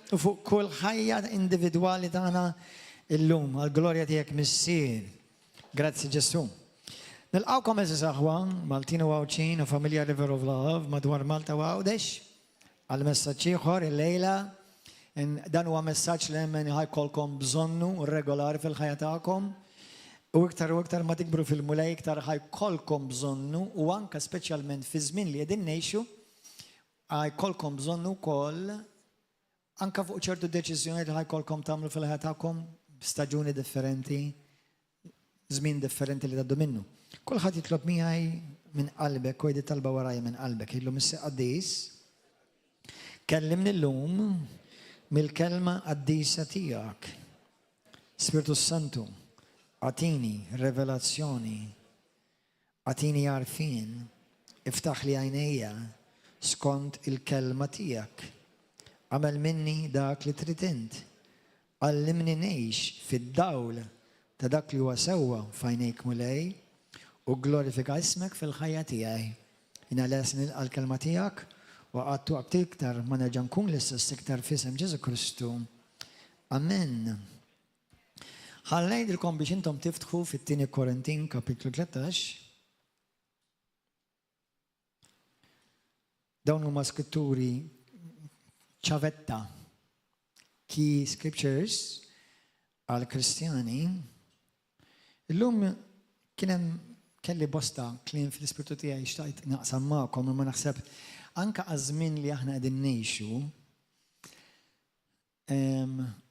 u fuq kull ħajja individwali tagħna illum għall-glorja tiegħek Missier. Grazzi Ġesù. Nilqgħukom għeżież aħwa, Maltin u Għawdxin u familja River of Love madwar Malta u Għawdex għal messaġġ ieħor illejla. Dan huwa messaġġ li nemmen ħajkolkom bżonnu regolari fil-ħajja tagħkom. U iktar u iktar ma tikbru fil-Mulej iktar ħajkolkom bżonnu u anka speċjalment fi żmien li qegħdin ngħixu jkollkom bżonnu wkoll anke fuq ċertu deċiżjonijiet li ħa jkollkom tagħmlu fil-ħajja tagħkom b'staġuni differenti, żmien differenti li tgħaddu minnu. Kulħadd jitlob miegħi minn qalbek u jgħid talba warajja minn qalbek. Illum Missier Qaddis, kellimni llum mill-kelma qaddisa tiegħek. Spirtu Santu, agħtini revelazzjoni Agħtini għarfien, iftaħli għajnejja skont il-kelma tiegħek. Agħmel minni dak li trid int. Għallimni ngħix fid-dawl ta' dak li huwa sewwa f'għajnejk Mulej, u gglorifika ismek fil-ħajja tiegħi. Jiena lest nilqa' l-kelma tiegħek u qatt u qatt iktar ma nerġa' nkun l-istess iktar f'isem Ġesù Kristu. Amen. Ħa ngħidilkom biex intom tiftħu fit-Tieni Korintin kapitlu 13. Dawn huma skritturi ċavetta, key scriptures għal Kristjani. Illum kien hemm kelli bosta kliem fl-ispirtu tiegħi xtaqt naqsam magħkom imma naħseb anke għaż-żmien li aħna qegħdin ngħixu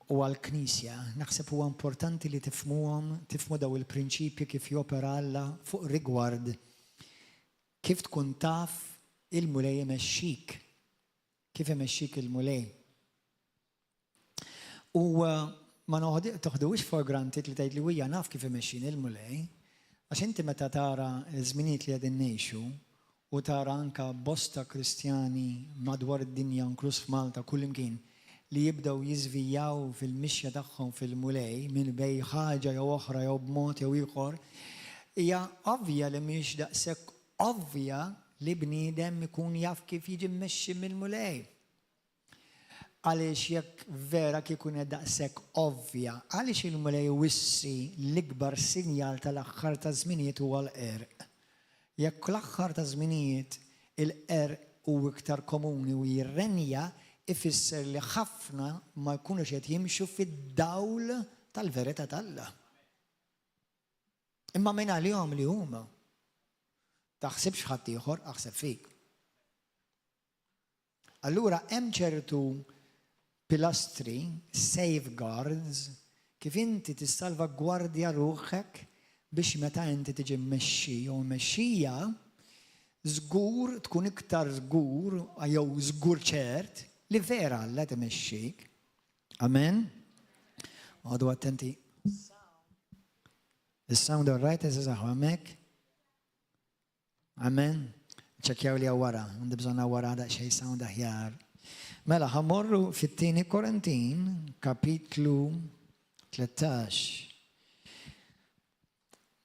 U għall-Knisja, naħseb huwa importanti li tifhmuhom, tifhmu daw il-prinċipji kif jopera Alla fuq rigward kif tkun taf il-Mulej imexxik. Kif imexxik il-Mulej. U ma toħduhiex for granted li tgħid li hija naf kif imexxini l-Mulej, għax inti meta tara ż-żminijiet li qegħdin ngħixu u tara anke bosta Kristjani madwar id-dinja inkluż f'Malta kullimkien li jibdew jiżvijjaw fil-mixja tagħhom fil-Mulej minn bejn ħaġa jew oħra jew b'mod jew ieħor, hija ovvja li mhix daqshekk ovvja li bniedem ikun jaf kif jiġi mmexxi mill-Mulej. Għaliex jekk vera kieku kienet daqshekk ovvja, għaliex il-Mulej iwissi l-ikbar sinjal tal-aħħar taż-żminijiet huwa l-qerq? Jekk l-aħħar taż-żminijiet il-qerq hu iktar komuni u jirrenja, ifisser li ħafna ma jkunux qed jimxu fid-dawl tal-verità t'Alla. Imma min għalihom li huma? Taħsibx f'ħaddieħor, aħseb fik. Allura hemm ċertu pilastri, safeguards, kif inti tissalvagwardja ruħek biex meta inti tiġi mmexxi jew mmexxija, żgur tkun iktar żgur jew żgur ċert li vera Alla qed imexxik. Amen? Għodu attenti. Is-sound all right, eżaħ hemmhekk? Amen. Ċekjaw li wara, għandi bżonna wara daqsxejn sound aħjar. Mela, ħa mmorru fit-tieni Korintin, kapitlu 13.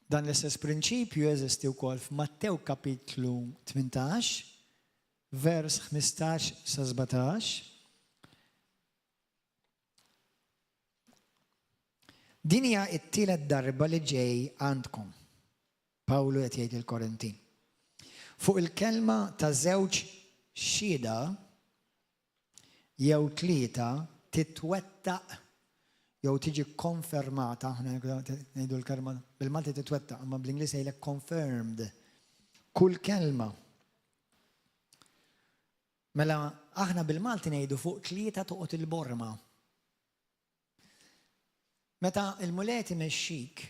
Dan l-istess prinċipju jeżisti wkoll f'Mattew kapitlu 18, vers 15 sa 17. Din hija t-tielet darba li ġej għandkom. Pawlu qed jgħid lill-Korintin. Fuq il-kelma ta' żewġ xhieda jew tlieta titwettaq jew tiġi konfermata, aħna ngħidu l-kelma bil-Malti titwettaq, imma bl-Ingliż jgħidlek confirmed. Kull kelma. Mela aħna bil-Malti ngħidu fuq tlieta toqgħod il-borma. Meta l-Mulej qed imexxik,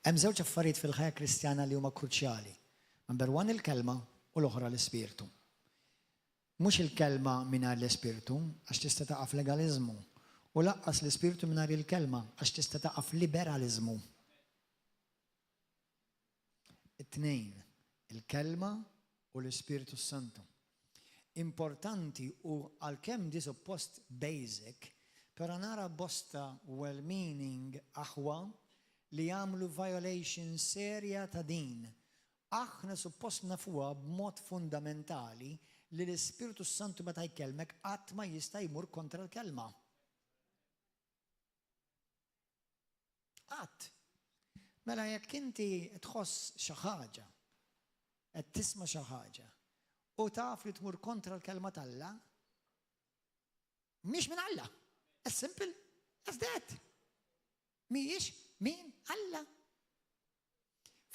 hemm żewġ affarijiet fil-ħajja Kristjana li huma kruċjali. Number one il-kelma u l-oħra l-ispirtu. Mhux il-kelma mingħajr l-ispirtu, għax tista' taqa' f'legaliżmu, u lanqas l-ispirtu mingħajr il-kelma, għax tista' taqa' f'liberaliżmu. It-tnejn, il-Kelma u l-Ispirtu s-Santu. Importanti u għalkemm di suppost basic, pero nara bosta well-meaning aħwa li jagħmlu violation serja ta' din. Aħna suppost nafuha b'mod fundamentali li l-Ispirtu s-Santu meta jkellmek qatt ma jista' jmur kontra l-kelma. Qatt. Mela jekk inti tħoss xi ħaġa, qed tisma' xi ħaġa, u taf li tmur kontra l-kelma t'Alla, mhix minn Alla. As simple as that. Mhijiex minn Alla.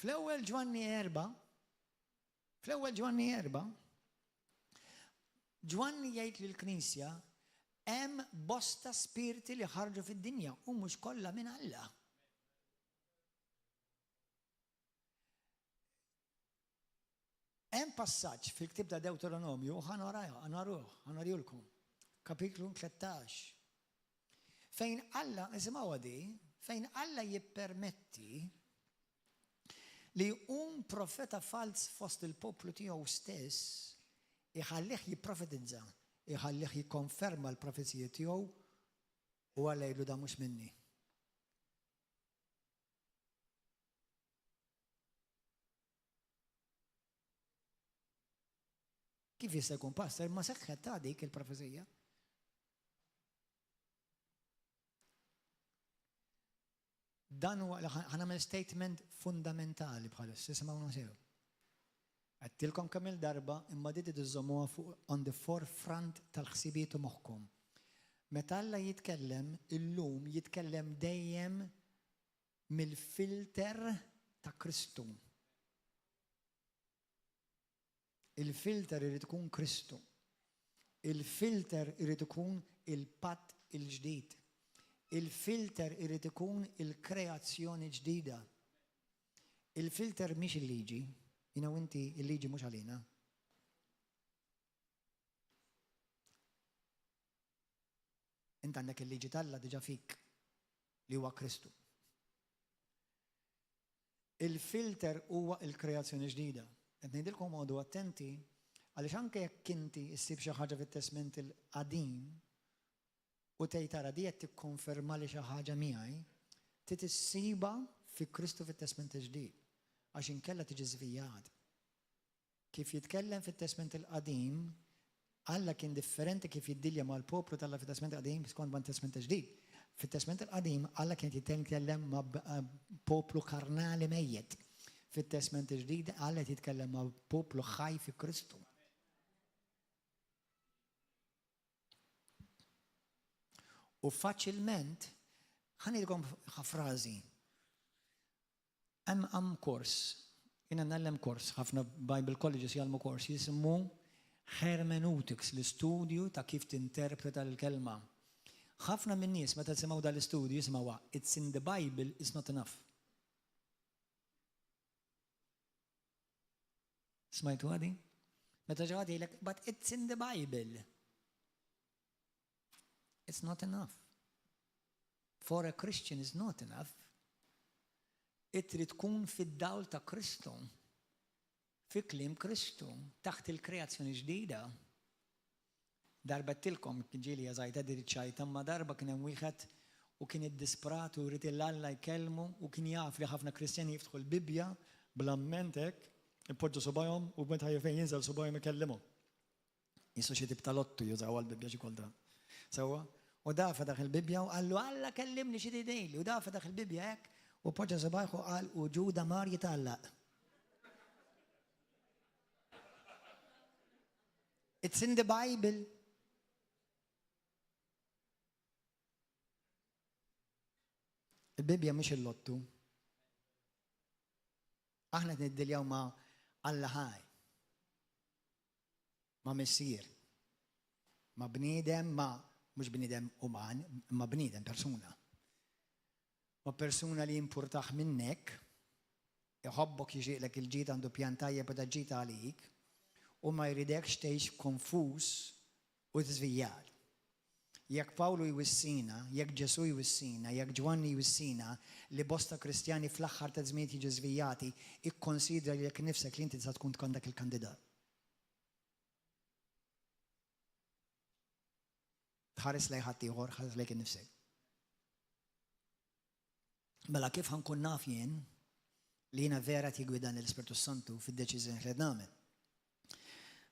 Fl-ewwel Ġwanni 4, fl-ewwel Ġwanni 4, Ġwanni jgħid lill-Knisja hemm bosta spirti li ħarġu fid-dinja u mhux kollha minn Alla. Hemm passaġġ fil-ktieb ta' Dewteronomju, u ħa naruh, ħa nurihulkom, kapitlu 13, fejn Alla, isimgħuha di, fejn Alla jippermetti li jqum profeta falz fost il-poplu tiegħu stess, iħallih jipprofetizza, iħallih jikkonferma l-profeziji tiegħu u Alla jgħidlu dan mhux minni. Kif jista' jkun pastor ma seħħet ta' dik il-profezija? Dan huwa ħanamel statement fundamentali bħalissa, isimgħu sew. Għedtilkom kemm il-darba imma di tridu żżommuha fuq on the forefront tal-ħsibijiet u moħħkom. Meta Alla jitkellem illum jitkellem dejjem mill-filter ta' Kristu. Il-filter irid ikun Kristu. Il-filter irid ikun il-patt il-ġdid. Il-filter irid ikun il-kreazzjoni ġdida. Il-filter mhix il-liġi. Jiena u inti il-liġi mhux għalina. Int għandek il-liġi t'Alla diġà fik li huwa Kristu. Il-filter huwa il-kreazzjoni ġdida. Qed ngħidilkom għodu attenti għaliex anke jekk inti ssib xi ħaġa fit-Testment il-Qadim u tgħid ara di qed tikkonfermali xi ħaġa miegħi, trid issibha fi Kristu fit-Testment il-Ġdid għax inkella tiġi żvijat. Kif jitkellem fit-Testment il-Qadim, Alla kien differenti kif jiddilja mal-poplu t'Alla fit-Testment il-Qadim skont mat-Testment il-Ġdid. Fit-Testment il-Qadim, Alla kien qed jitkellem ma' poplu karnali mejjet. Fit-Testment il-Ġdid, Alla qed jitkellem ma' poplu ħaj fi Kristu. U faċilment, ħa ngħidilkom frażi, Hemm hemm kors, jiena ngħallem kors, ħafna Bible colleges jgħallmu kors jismu Hermeneutics, l-istudju ta' kif tinterpreta l-kelma. Ħafna min-nies meta jisimgħu dan l-istudju jisimgħuha it's in the Bible is not enough. Smajtuha din? Meta xi ħadd jgħidlek but it's in the Bible. It's not enough. For a Christian is not enough. Trid tkun fid-dawl ta' Kristu, fi kliem Kristu, taħt il-kreazzjoni ġdida. Darba għedtilkom, ġieli eżajta din iċ-ċajta, imma darba kien hemm wieħed u kien iddisprat u jrid 'il Alla jkellmu u kien jaf li ħafna Kristjani jiftħu l-Bibbja bl-amment hekk, ipoġġu subgħajhom u meta fejn jinżel subgħajhom ikellimhom. Qisu xi tip ta' lottu jużaw għall-Bibbja xi kultant. Sewwa? U da fetaħ il-Bibbja u qallu, Alla kellimni xi tgħidli. U da fetaħ il-Bibbja hekk u poġġa subgħajh u qal, u Ġuda mar jitgħallaq. It's in the Bible. Il-Bibbja mhix il-lottu. Aħna qed niddiljaw ma' Alla ħaj. Ma' missier. Ma' bniedem, ma' mhux bniedem uman, imma bniedem, persuna. Ma' persuna li jimpurtah minnek, iħobbok jixtieqlek il-ġid għandu pjan tajjeb u ta' ġid għalik, u ma jridekx tgħix konfuż u żvijjat. Jekk Pawlu jwissina, jekk Ġesù jwissina, jekk Ġwanni jwissina li bosta Kristjani fl-aħħar taż-żminijiet jiġu żvijjati, ikkonsidra lilek innifsek li inti tista' tkun tkun dak il-kandidat. Tħares lejn ħaddieħor, ħares lejk innifsek. Mela kif ħa nkun naf jien li jiena vera qed jiggwidani l-Ispirtu s-Santu fid-deċiżjoni li qed nagħmel?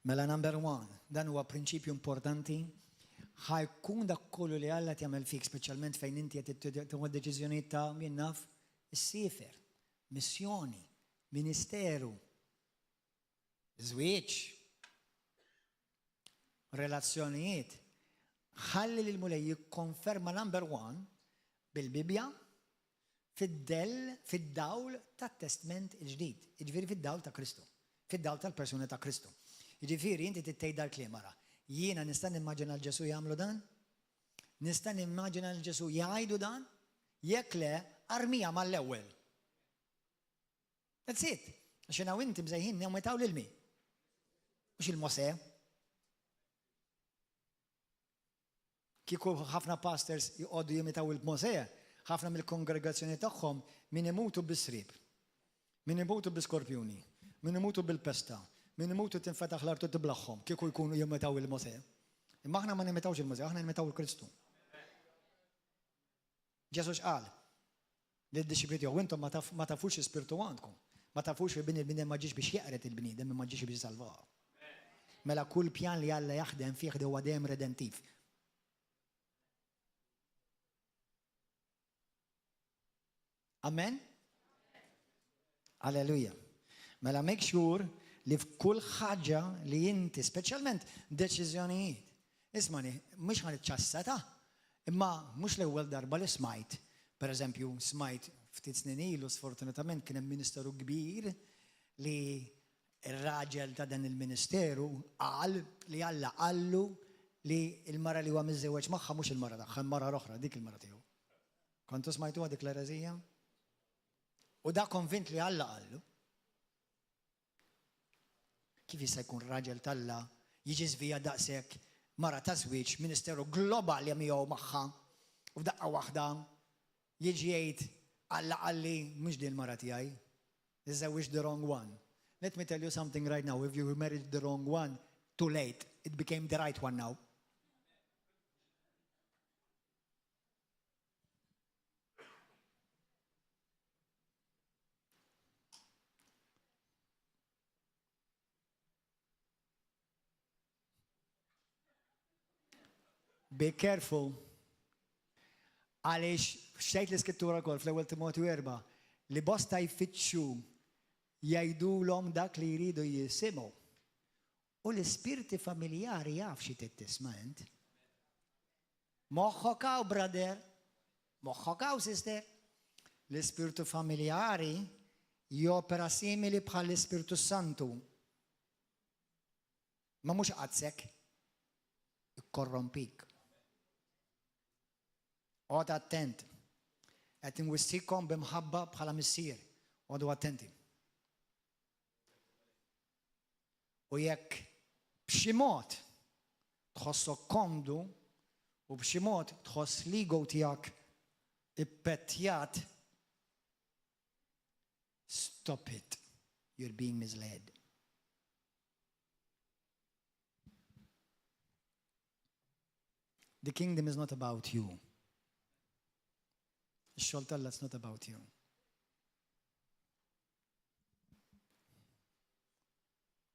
Mela number one, dan huwa prinċipju importanti, ħa jkun dak kollu li Alla qed jagħmel fik, speċjalment fejn inti qed tieħu deċiżjonijiet ta' min naf, issiefer, missjoni, ministeru, żwieġ, relazzjonijiet. Ħalli lil Mulej jikkonferma number one bil-Bibbja fid-dell, fid-dawl tat-Testment il-Ġdid, jiġifieri fid-dawl ta' Kristu, fid-dawl tal-persuna ta' Kristu. Jiġifieri inti trid tgħid dal-kliem ara, jiena nista' nimmaġina 'l Ġesù jagħmlu dan? Nista' nimmaġina 'l Ġesù jgħidu dan? Jekk le, armiha mal-ewwel. That's it. Għax jiena u inti msejħin nimitaw lil min? Mhux il-Mosè. Kieku ħafna pastors joqogħdu jimitaw il-Mosè, ħafna mill-kongregazzjoni tagħhom min imutu bis-sriep, min imutu bl-iskorpjuni, min imutu bil-pesta, min imutu tinfetaħ l-art u tiblagħhom, kieku jkunu jimitaw il-Mosè. Imma aħna ma nimitawx il-Mosè, aħna nimitaw il-Kristu. Ġesù x'qal lid-dixxipli tiegħu? Intom ma tafux xi spirtu għandkom. Ma tafux li bin il-bniedem ma ġiex biex jeqred il-bniedem imma ġiex biex isalvah. Mela kull pjan li Alla jaħdem fih huwa dejjem redentiv. Amen? Alleluja. Mela make sure li f'kull ħaġa li inti, speċjalment deċiżjonijiet. Ismani, mhux ħa niċċassata, imma mhux l-ewwel darba li smajt. Per eżempju, smajt ftit snin ilu sfortunatament kien hemm ministeru kbir li r-raġel ta' dan il-ministeru qal li Alla qallu li l-mara li huwa miżżewweġ magħha mhux il-mara tagħha, mara l-oħra, dik il-mara tiegħu. Kontu smajtuha dik l-ereżija? U da konvint li Alla qallu. Kif jista' jkun raġel t'Alla jiġi żvija daqshekk mara ta' żwieġ, ministeru globali miegħu magħha, u f'daqqa waħda jiġi jgħid Alla qalli mhux din il-mara tiegħi. Iżżewwiġt the wrong one. Let me tell you something right now, if you married the wrong one, too late, it became the right one now. Be careful. Għaliex xejt l-iskrittura wkoll fl-ewwel Timotju 4 li bosta jfittxu jgħidulhom dak li jridu jisimgħu. U l-ispirti familjari jaf xi trid tisma' int. Moħħok hawn brother, moħħok hawn sister. L-ispirtu familjari jopera simili bħall-Ispirtu Santu. Ma mhux iqaddsek, ikkorrompik. Oqgħod attent. Qed inwissikom b'imħabba bħala missier. Oqogħdu attenti. U jekk b'xi mod tħossok komdu u b'xi mod tħoss l-ego tiegħek ippettjat, stop it, you're being misled. The kingdom is not about you. Ix-xogħol t'Alla it's not about you.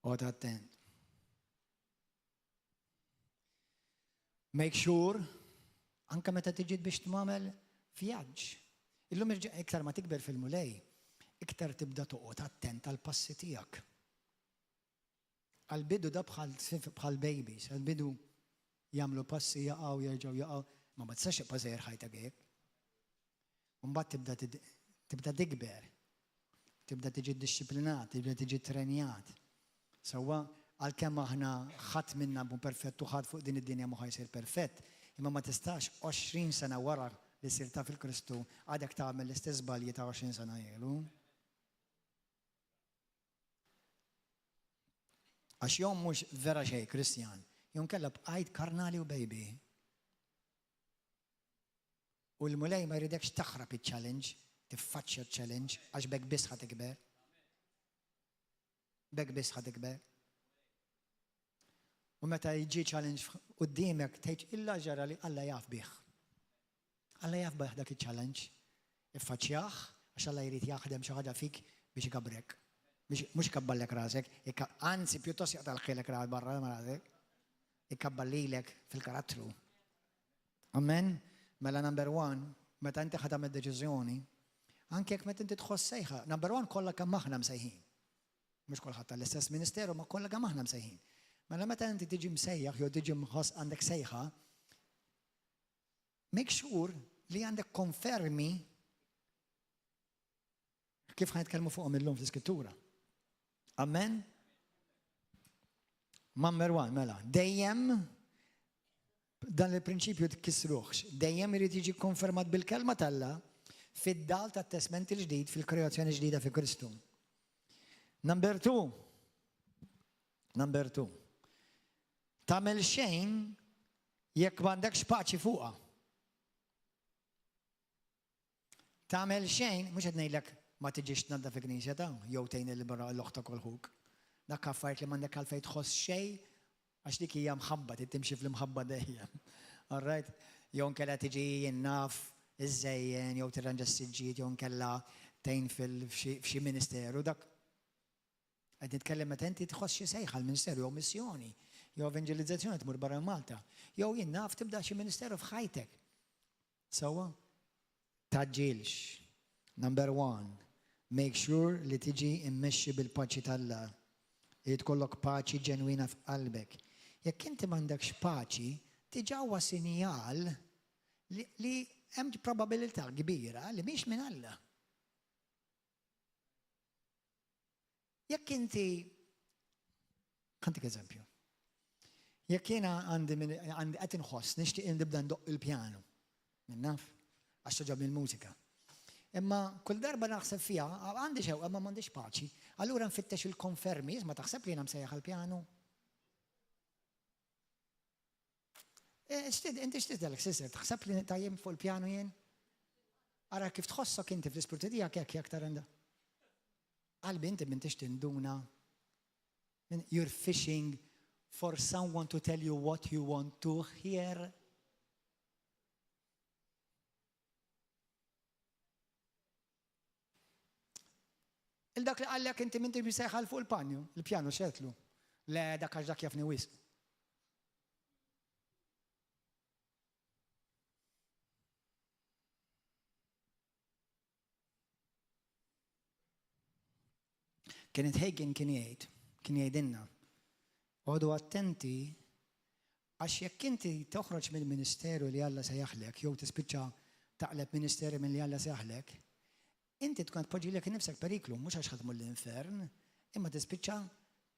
Oqgħod attent. Make sure, anka meta tiġi biex tmamel vjaġġ. Illum iktar ma tikber fil-Mulej, iktar tibda toqgħod attent għal passi tiegħek. Għal-bidu da bħal babies, għal-bidu jagħmlu passi jaqgħu, jerġgħu jaqgħu, ma ma tistax tibqa' sejjer ħajtek hekk. Mbagħad tibda tibda tikber, tibda tiġi ddixxiplinat, tibda tiġi ttrenjat. Sewwa, għalkemm aħna ħadd minna mhu perfett u ħadd fuq din id-dinja mhu ħa jsir perfett, imma ma tistax 20 sena wara li sirt taf il-Kristu għadek tagħmel l-istess żbalji ta' 20 sena ilu. Għax jew mhux vera xejn Kristjan, jew inkella bqajt karnali u baby. U l-Mulej ma jridekx taħrab iċ-challenge, tiffaċċja ċ-challenge, għax b'hekk biss ħa tikber. B'hekk biss ħa tikber. U meta jiġi challenge quddiemek tgħid illa ġara li Alla jaf bih. Alla jaf bih dak iċ-challenge. Iffaċċjah għax Alla jrid jaħdem xi ħaġa fik biex ikabrek. Mhux ikabballek rasek, anzi pjuttost jaqtalħilek ras barra ma rasek. Ikabbar lilek fil-karattru. Amen? Mela number one, meta inti ħa tagħmel deċiżjoni, anke jekk meta inti tħoss sejħa, number one kollha kemm aħna msejħin. Mhux kulħadd tal-istess ministeru, ma kollha kemm aħna msejħin. Mela meta inti tiġi msejjaħ jew tiġi mħoss għandek sejħa, make sure li għandek konfermi Kif ħa nitkellmu fuqhom illum fl-Iskrittura. Amen? Number one, mela, dejjem dan il-prinċipju tkissruħx, dejjem irid jiġi konfermat bil-kelma t'Alla fid-dal tat-testment il-ġdid fil-kreazzjoni ġdida fi Kristu. Number two, number two, tagħmel xejn jekk m'għandekx paċi fuqha. Tagħmel xejn, mhux qed ngħidlek ma tiġix tnaddaf il-knisja ta' jew tgħin lil barra l-oħtok u l-ħuk. Dak affarijiet li m'għandek għalfejn tħoss xejn għax dik hija mħabba, trid timxi fl-imħabba dejjem. All right? Jew inkella tiġi jien naf iżżejjen jew tirranġa s-siġġijiet jew inkella tgħin f'xi ministeru dak Qed nitkellem meta inti tħoss xi sejħa għall-ministeru jew missjoni, jew evanġelizzazzjoni tmur barra minn Malta, jew jien naf tibda xi ministeru f'ħajtek. Sewwa? Tgħaġġilx. Number one, make sure li tiġi mmexxi bil-paċi t'Alla. Irid ikollok paċi ġenwina f'qalbek. Jekk inti m'għandekx paċi, diġà huwa sinjal li, li hemm probabilità kbira li mhix minn Alla. Jekk inti, ħa ntik eżempju. Jekk jiena għandi għandi qed inħoss nixtieq nibda ndoqq il-pjanu. Min naf, għax togħġobni l-mużika. Imma kull darba naħseb fiha, għandi xewqa ma m'għandix paċi. Allura nfittex il-konfermi, ma taħseb li jiena msejjaħ għall-pjanu? Eh, inti x'tidlek sister, taħseb li tajjem fuq il-pjanu jien? Ara kif tħossok inti fl-ispirtu tiegħek jekk jekk tarenda. Qalbi inti m'intix tinduna. You're fishing for someone to tell you what you want to hear. Il-dak li qallek inti m'intix msejħa fuq il-panju, il-pjanu x'għedtlu? Le, dak għax dak jafni wisq. Kenneth Hagin kien jgħid, kien jgħidilna, Għodu attenti għax jekk inti toħroġ mill-ministeru li Alla sejjaħlek jew tispiċċa taqleb ministeri milli Alla sejjaħlek, Inti tkun qed tpoġġi lilek innifsek f'periklu, mhux għax ħa tmur l-infern, imma tispiċċa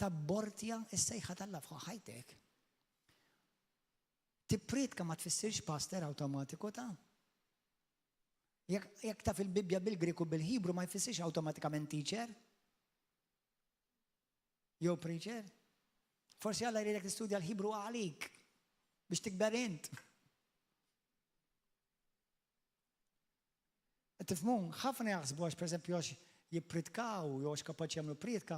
tabbortja s-sejħa t'Alla fuq ħajtek. Tippriedka ma tfissirx pastor awtomatiku ta'. Jekk taf il-Bibbja bil-Grieg u bil-Ħibru ma jfissirx awtomatikament teacher. Jew preacher. Forsi Alla jridek tistudja l-Ħibru għalik biex tikber int. Qed tifhmu? Ħafna jaħsbu għax pereżempju għax jippritkaw jew għax kapaċi jagħmlu prietka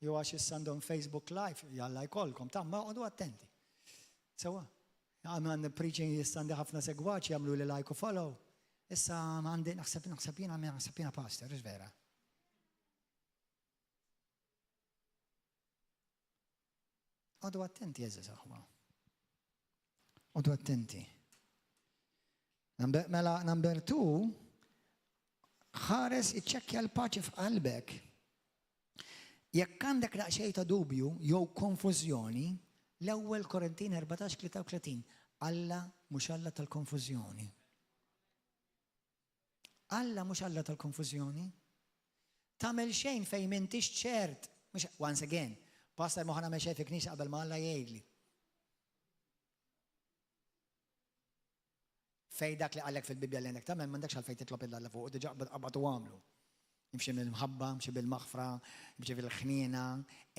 jew għax issa għandhom Facebook Live, jalla jkollkom, ta' ma oqogħdu attenti. Sewwa? Għandna preaching issa għandi ħafna segwaċi jagħmlu li like u follow. Issa għandi naħseb naħseb jiena naħseb jiena pastor, vera. Għodu attenti, għeżież aħwa. Għodu attenti. Mela, number two, ħares iċċekkja l-paċi f'qalbek. Jekk għandek daqsxejn ta' dubju jew konfużjoni, l-ewwel Korintin 14:33, Alla mhux Alla tal-konfużjoni. Alla mhux Alla tal-konfużjoni. Tagħmel xejn fejn m'intix ċert. Mhux once again, pastor ma nagħmel xejn fi knisja qabel ma Alla jgħidli. Fej dak li qallek fil-Bibbja li għandek tagħmel m'għandekx għalfejn titlob il Alla fuq, diġà qabad u għamlu. Imxi mill-mħabba, imxi bil-maħfra, imxi fil-ħniena,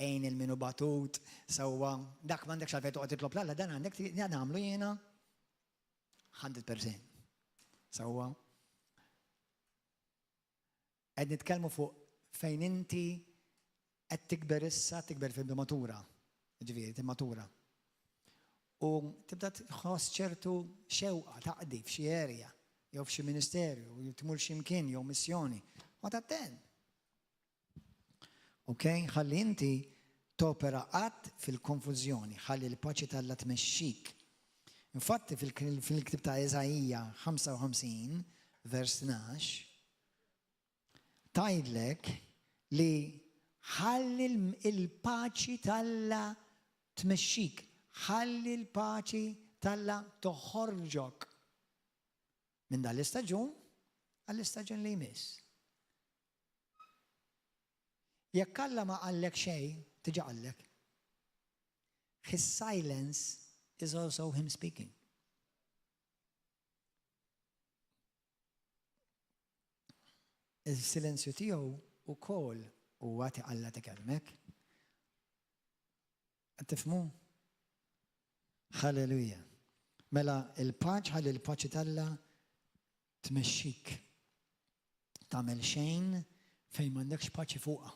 għin il-minu batut, sewwa. Dak m'għandekx għalfejn toqgħod titlob l-Alla, dan għandek nagħmlu jiena. 100%. Sewwa. Qed nitkellmu fuq fejn inti qed tikber issa, tikber fil-matura. Ġifieri, timmatura. U tibda tħoss ċertu xewqa taqdi f'xi area, jew f'xi ministerju, jew tmur xi mkien, jew missjoni. Oqgħod attent. Ok? Ħalli inti topera qatt fil-konfużjoni, ħalli l-paċi t'Alla tmexxik. Infatti fil-ktieb ta' Iżaija 55 vers 12 tgħidlek li ħalli l-paċi t'Alla tmexxik, ħalli l-paċi t'Alla toħorġok minn dan l-istaġun għall-istaġun li jmiss. Jekk Alla ma qallek xejn, diġà qallek. His silence is also him speaking. Il-silenzju tiegħu wkoll huwa Alla tikellmek. Qed tifhmu? Halleluja. Mela il-paċ ħalli l-paċi t'Alla tmexxik. Tagħmel xejn fejn m'għandekx paċi fuqha.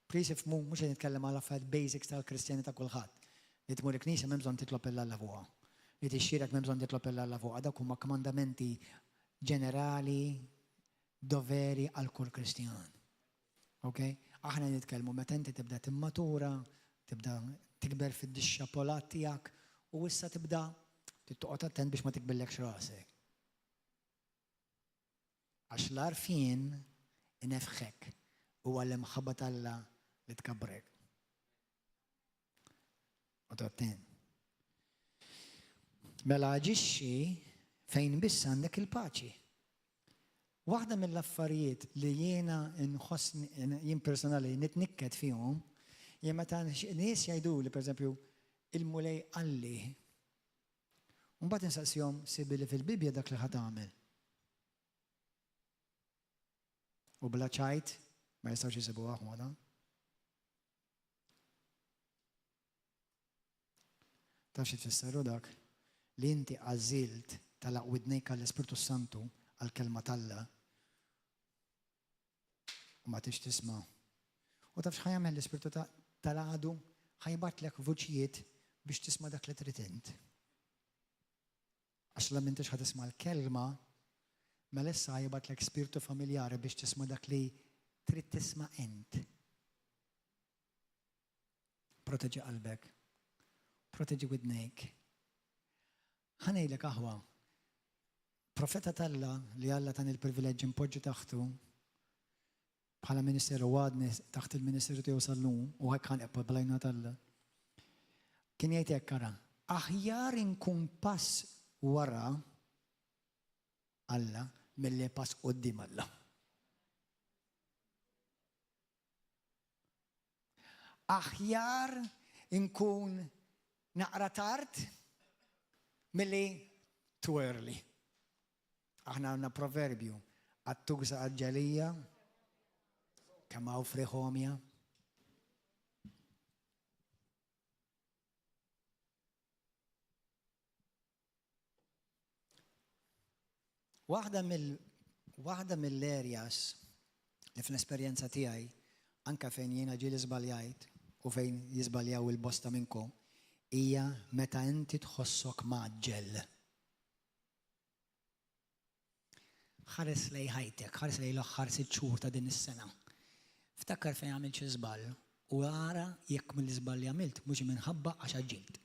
Please ifhmu, mhux qed nitkellem għal affarijiet basics tal-Kristjani ta' kulħadd. Li tmur il-knisja m'hemm bżonn titlob 'il Alla fuqha. Li tixxierek m'hemm bżonn titlob 'il Alla fuqha. Dawk huma kmandamenti ġenerali, doveri għal kull Kristjan. Ok? Aħna nitkellmu meta inti tibda timmatura, tibda tikber fid-dixxapolat tiegħek u issa tibda toqgħod attent biex ma tikbillekx rasek. Għax l-għarfien inefħek huwa l-imħabba t'Alla li tkabbrek. Oqgħod attent. Mela aġixxi fejn biss għandek il-paċi. Waħda mill-affarijiet li jiena nħossni, jien personali nitnikket fihom, hija meta nies jgħiduli, pereżempju, il-Mulej qalli. U mbagħad insaqsihom, sibili fil-Bibbja dak li ħa tagħmel. U bla ċajt ma jistgħux jisibuha ħuna. Taf xi tfisser hu dak? Li inti għażilt tagħlaq widnejk għall-Ispirtu s-Santu, għall-Kelma t'Alla, u ma tridx tisma'. U taf x'ħa jagħmel l-Ispirtu tal-għadu? Ħa jibgħatlek vuċijiet biex tisma' dak li trid int. Għax la m'intix ħa tisma' l-Kelma, mela issa ħa jibgħatlek spirtu familjari biex tisma' dak li trid tisma' int. Proteġi qalbek. Proteġi widnejk. Ħa ngħidlek aħwa, profeta t'Alla li Alla tani l-privileġġ inpoġġi taħtu bħala ministeru u għadni taħt il-ministeru tiegħu sal-lum u hekk ħa nibqa' bl-għajnuna t'Alla. Kien jgħid hekk ara, aħjar inkun pass wara Alla milli pass quddiem Alla. Aħjar inkun naqra tard milli too early. Aħna għandna proverbju, għattusa għaġġelija, kemm hawn frieħ għomja. Waħda mill waħda mill-areas li fl-esperjenza tiegħi, anke fejn jiena ġieli żbaljajt u fejn jiżbaljaw il-bosta minnkom, hija meta inti tħossok mgħaġġel. Ħares lejn ħajtek, ħares lejn l-aħħar sitt xhur ta' din is-sena. Ftakar fejn għamilt xi żball u ara jekk mill-iżball li għamilt mhux minħabba għax għaġġilt.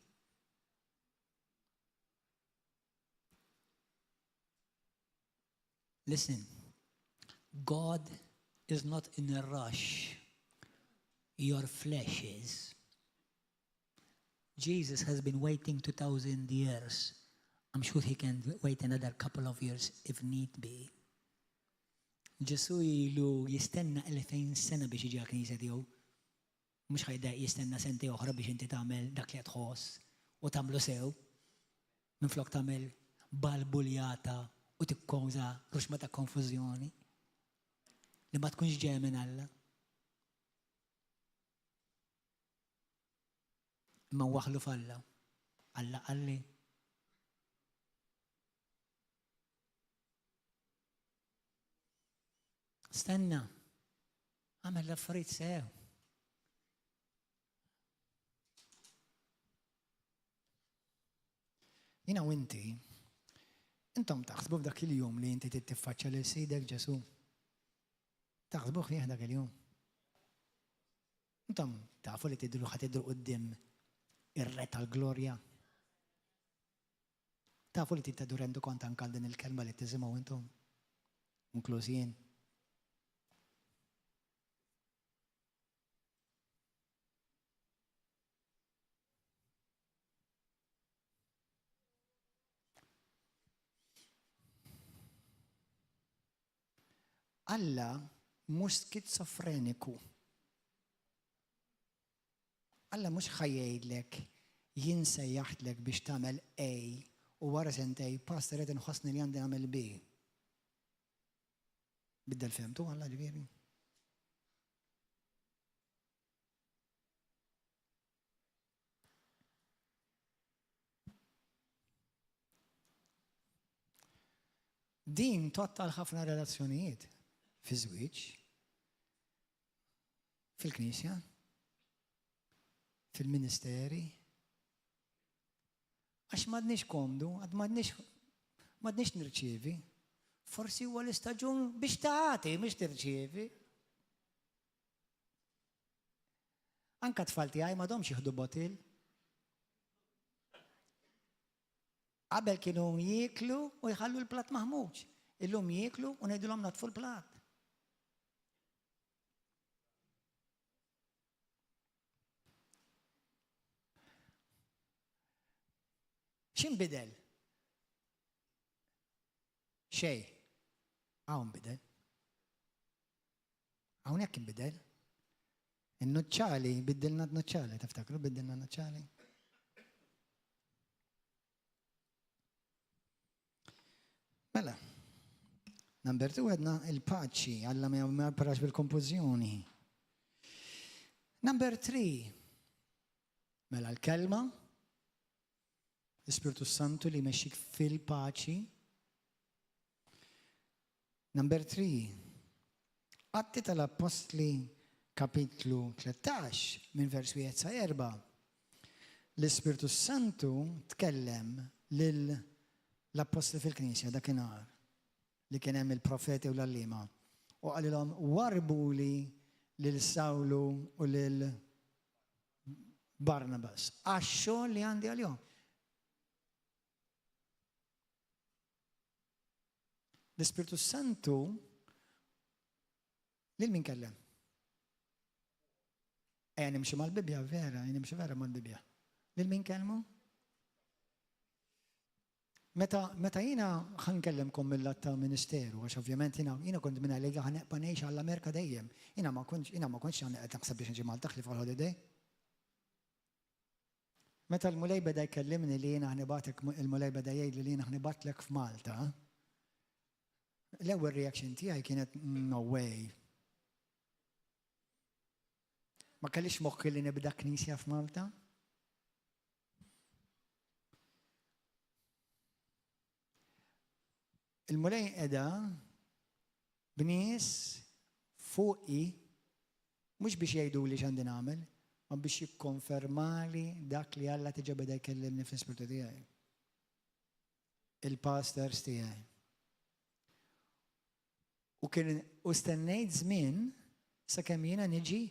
Listen, God is not in a rush. Your flesh is. Jesus has been waiting 2,000 years. I'm sure he can wait another couple of years if need be. Ġesu ilu jistenna 2000 sena biex jiġi għal-knisja tiegħu. Mhux ħa jdejjaq jistenna sentejn oħra biex inti tagħmel dak li qed tħoss u tagħmlu sew, minflok tagħmel balbuljata u tikkawża ruxma ta' konfużjoni li ma tkunx ġejja minn Alla. Imma waħlu f'Alla. Alla qalli. Stenna. Għamel l-affarijiet sew. Jina u inti, intom taħsbu f'dak il-jum li inti tiffaċċja lil sidek Ġesu. Taħsbu fih dak il-jum. Intom tafu li tidhru ħa tidhru quddiem ir-Re tal-Glorja? Tafu li trid tagħtu rendikont anke għal din il-kelma li tisimgħu intom? Inkluż jien. Alla mhux skizofreniku. Alla mhux ħa jgħidlek jien sejjaħtlek biex tagħmel A u wara sentej pastor qed inħossni li għandi nagħmel B. Biddel fehmtu Alla ġifieri? Din tgħodd għal ħafna relazzjonijiet fiż-żwieġ, fil-knisja, fil-ministeri. Għax m'għadniex komdu, għad m'għadniex m'għadniex nirċievi. Forsi huwa l-istaġun biex tagħti, mhux tirċievi. Anka t-tfal tiegħi m'għadhomx jieħdu bottle. Qabel kienu jieklu u jħallu l-platt maħmuġ. Illum jieklu u ngħidulhom natfu l-platt. X'inbidel? Xejn. Hawn bidel. Hawnhekk inbidel. In-nuċċali, biddilna d-nuċċali, tiftakru biddilna n-nuċċali? Mela, number two għedna il-paċi, Alla ma joperax bil-kompożjoni. Number three, mela l-kelma, l-Ispirtu Santu li jmexxik fil-paċi. Number 3. Atti tal-Appostli kapitlu 13 minn vers 1 sa 4. L-Ispirtu Santu tkellem lil l-appostli fil-Knisja dakinhar li kien hemm il-profeti u l-għalliema u qalilhom warbuli lil Sawlu u lil Barnabas għax-xogħol li għandi għalihom. L-Ispirtu Santu lil min kellem? Ejja nimxu mal-Bibbja, vera, nimxu vera mal-Bibbja. Lil min kellmu? Meta, meta jiena ħa nkellimkom mill-lat ta' ministeru, għax ovvjament jiena, jiena kont minn għalija ħa neqpa' ngħix għall-Amerika dejjem. Jiena ma kontx, jiena ma kontx qed naħseb biex niġi Malta ħlief għal holiday. Meta l-Mulej beda jkellimni li jiena ħa nibgħatek, il-Mulej beda jgħidli li jiena ħa nibgħatlek f'Malta, l-ewwel reaction tiegħi kienet no way. Ma kellix moħħi li nibda knisja f'Malta. Il-Mulej qeda b'nies fuqi mhux biex jgħiduli x'għandi nagħmel, ma biex jikkonfermali dak li Alla diġà beda jkellimni fl-ispirtu tiegħi. Il-pastors tiegħi. U kien u stennejt żmien sakemm jiena niġi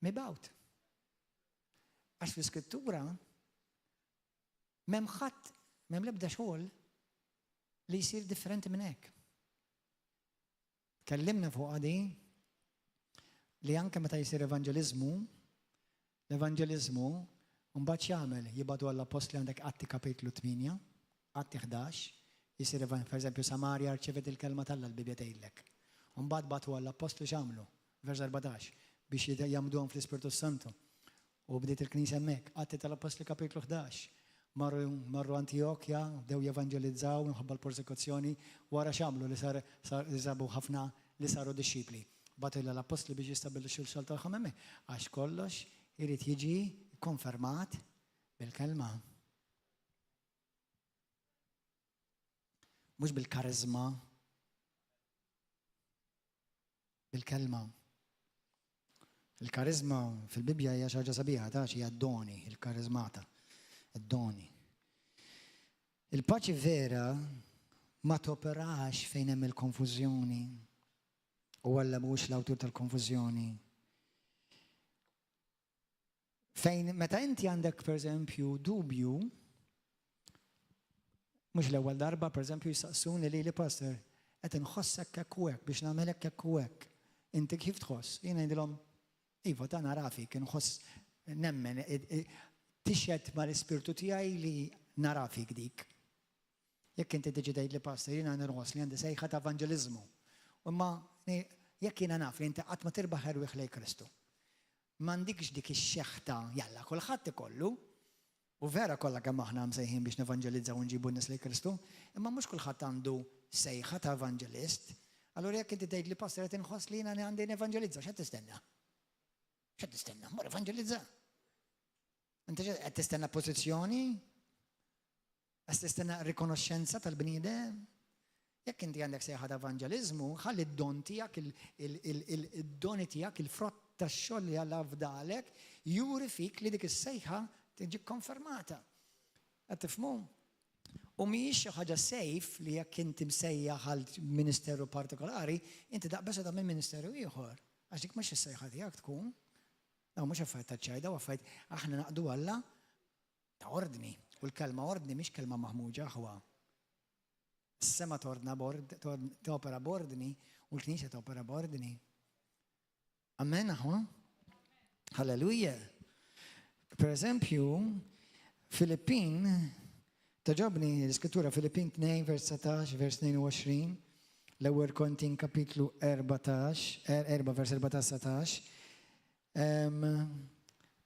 mibgħut. Għax fl-iskrittura M'hemm ħadd, m'hemm l-ebda xogħol li jsir differenti minn hekk. Tkellimna fuqha di li anke meta jsir evanġeliżmu, l-evanġeliżmu mbagħad x'jagħmel? Jibgħatu għall-appostli għandek Atti kapitlu 8, Atti 11, jsir per eżempju Samarja rċevet il-kelma t'Alla l-Bibbja tgħidlek. U mbagħad bagħtu għall-appostli x'għamlu? Vers 14, biex jgħammduhom fl-Ispirtu s-Santu. U bdiet il-Knisja hemmhekk. Atti tal-Appostli kapitlu 11. Marru, marru Antijokja, bdew jevanġelizzaw minħabba l-persekuzzjoni. Wara x'għamlu li sar, sar, li sabu ħafna li saru dixxipli? Bagħtu lill-appostli biex jistabbilixxu l-xogħol tagħhom hemmhekk. Għax kollox irid jiġi kkonfermat bil-kelma. Mhux bil-kariżma. Bil-kelma. Il-kariżma fil-Bibbja hija xi ħaġa sabiħa, ta' hija d-doni, il-kariżmata, id-doni. Il-paċi vera ma toperax fejn hemm il-konfużjoni. U Alla mhuwiex l-awtur tal-konfużjoni. Fejn meta inti għandek pereżempju dubju, mhux l-ewwel darba pereżempju jistaqsuni lili pastor, qed inħossek hekk u hekk biex nagħmel hekk hekk u hekk. Inti kif tħoss? Jien ngħidilhom, iva ta' nara fik, inħoss nemmen, tixhed mal-ispirtu tiegħi li nara fik dik. Jekk inti tiġi tgħidli pastor jiena nħoss li għandi sejħa ta' evanġeliżmu. Imma jekk jiena naf li inti qatt ma tirbaħ erwieħ lejn Kristu. M'għandikx dik ix-xeħta, jalla kulħadd ikollu, u vera kollha kemm aħna msejħin biex nevanġelizzaw u nġibu n-nies lejn Kristu, imma mhux kulħadd għandu sejħa ta' evanġelist. Allura jekk inti tgħidli pastor qed inħoss li jiena għandi nevanġelizza, x'qed tistenna? X'qed tistenna? Mur evanġelizza. Inti qed tistenna pożizzjoni? Qed tistenna rikonoxxenza tal-bniedem? Jekk inti għandek sejħa ta' evanġeliżmu, ħalli d-don tiegħek, id-doni tiegħek, il-frott tax-xogħol li Alla fdalek, juri fik li dik is-sejħa tiġi kkonfermata. Qed tifhmu? U mhijiex xi ħaġa safe li jekk inti msejjaħ għal ministeru partikolari, inti daqbeż se tagħmel ministeru ieħor. Għax dik mhux is-sejħa tiegħek tkun. Dawn mhux affarijiet ta' ċajt, dawn affarijiet aħna naqdu Alla ta' ordni. U l-kelma ordni mhix kelma maħmuġa aħwa. Is-sema tordna topera b'ordni u l-Knisja topera b'ordni. Amen aħwa? Halleluja. Per eżempju, Filippin, togħġobni l-iskrittura Filippin 2 vers 19 vers 22, l-ewwel Korintin kapitlu 14, 4 vers 14 19.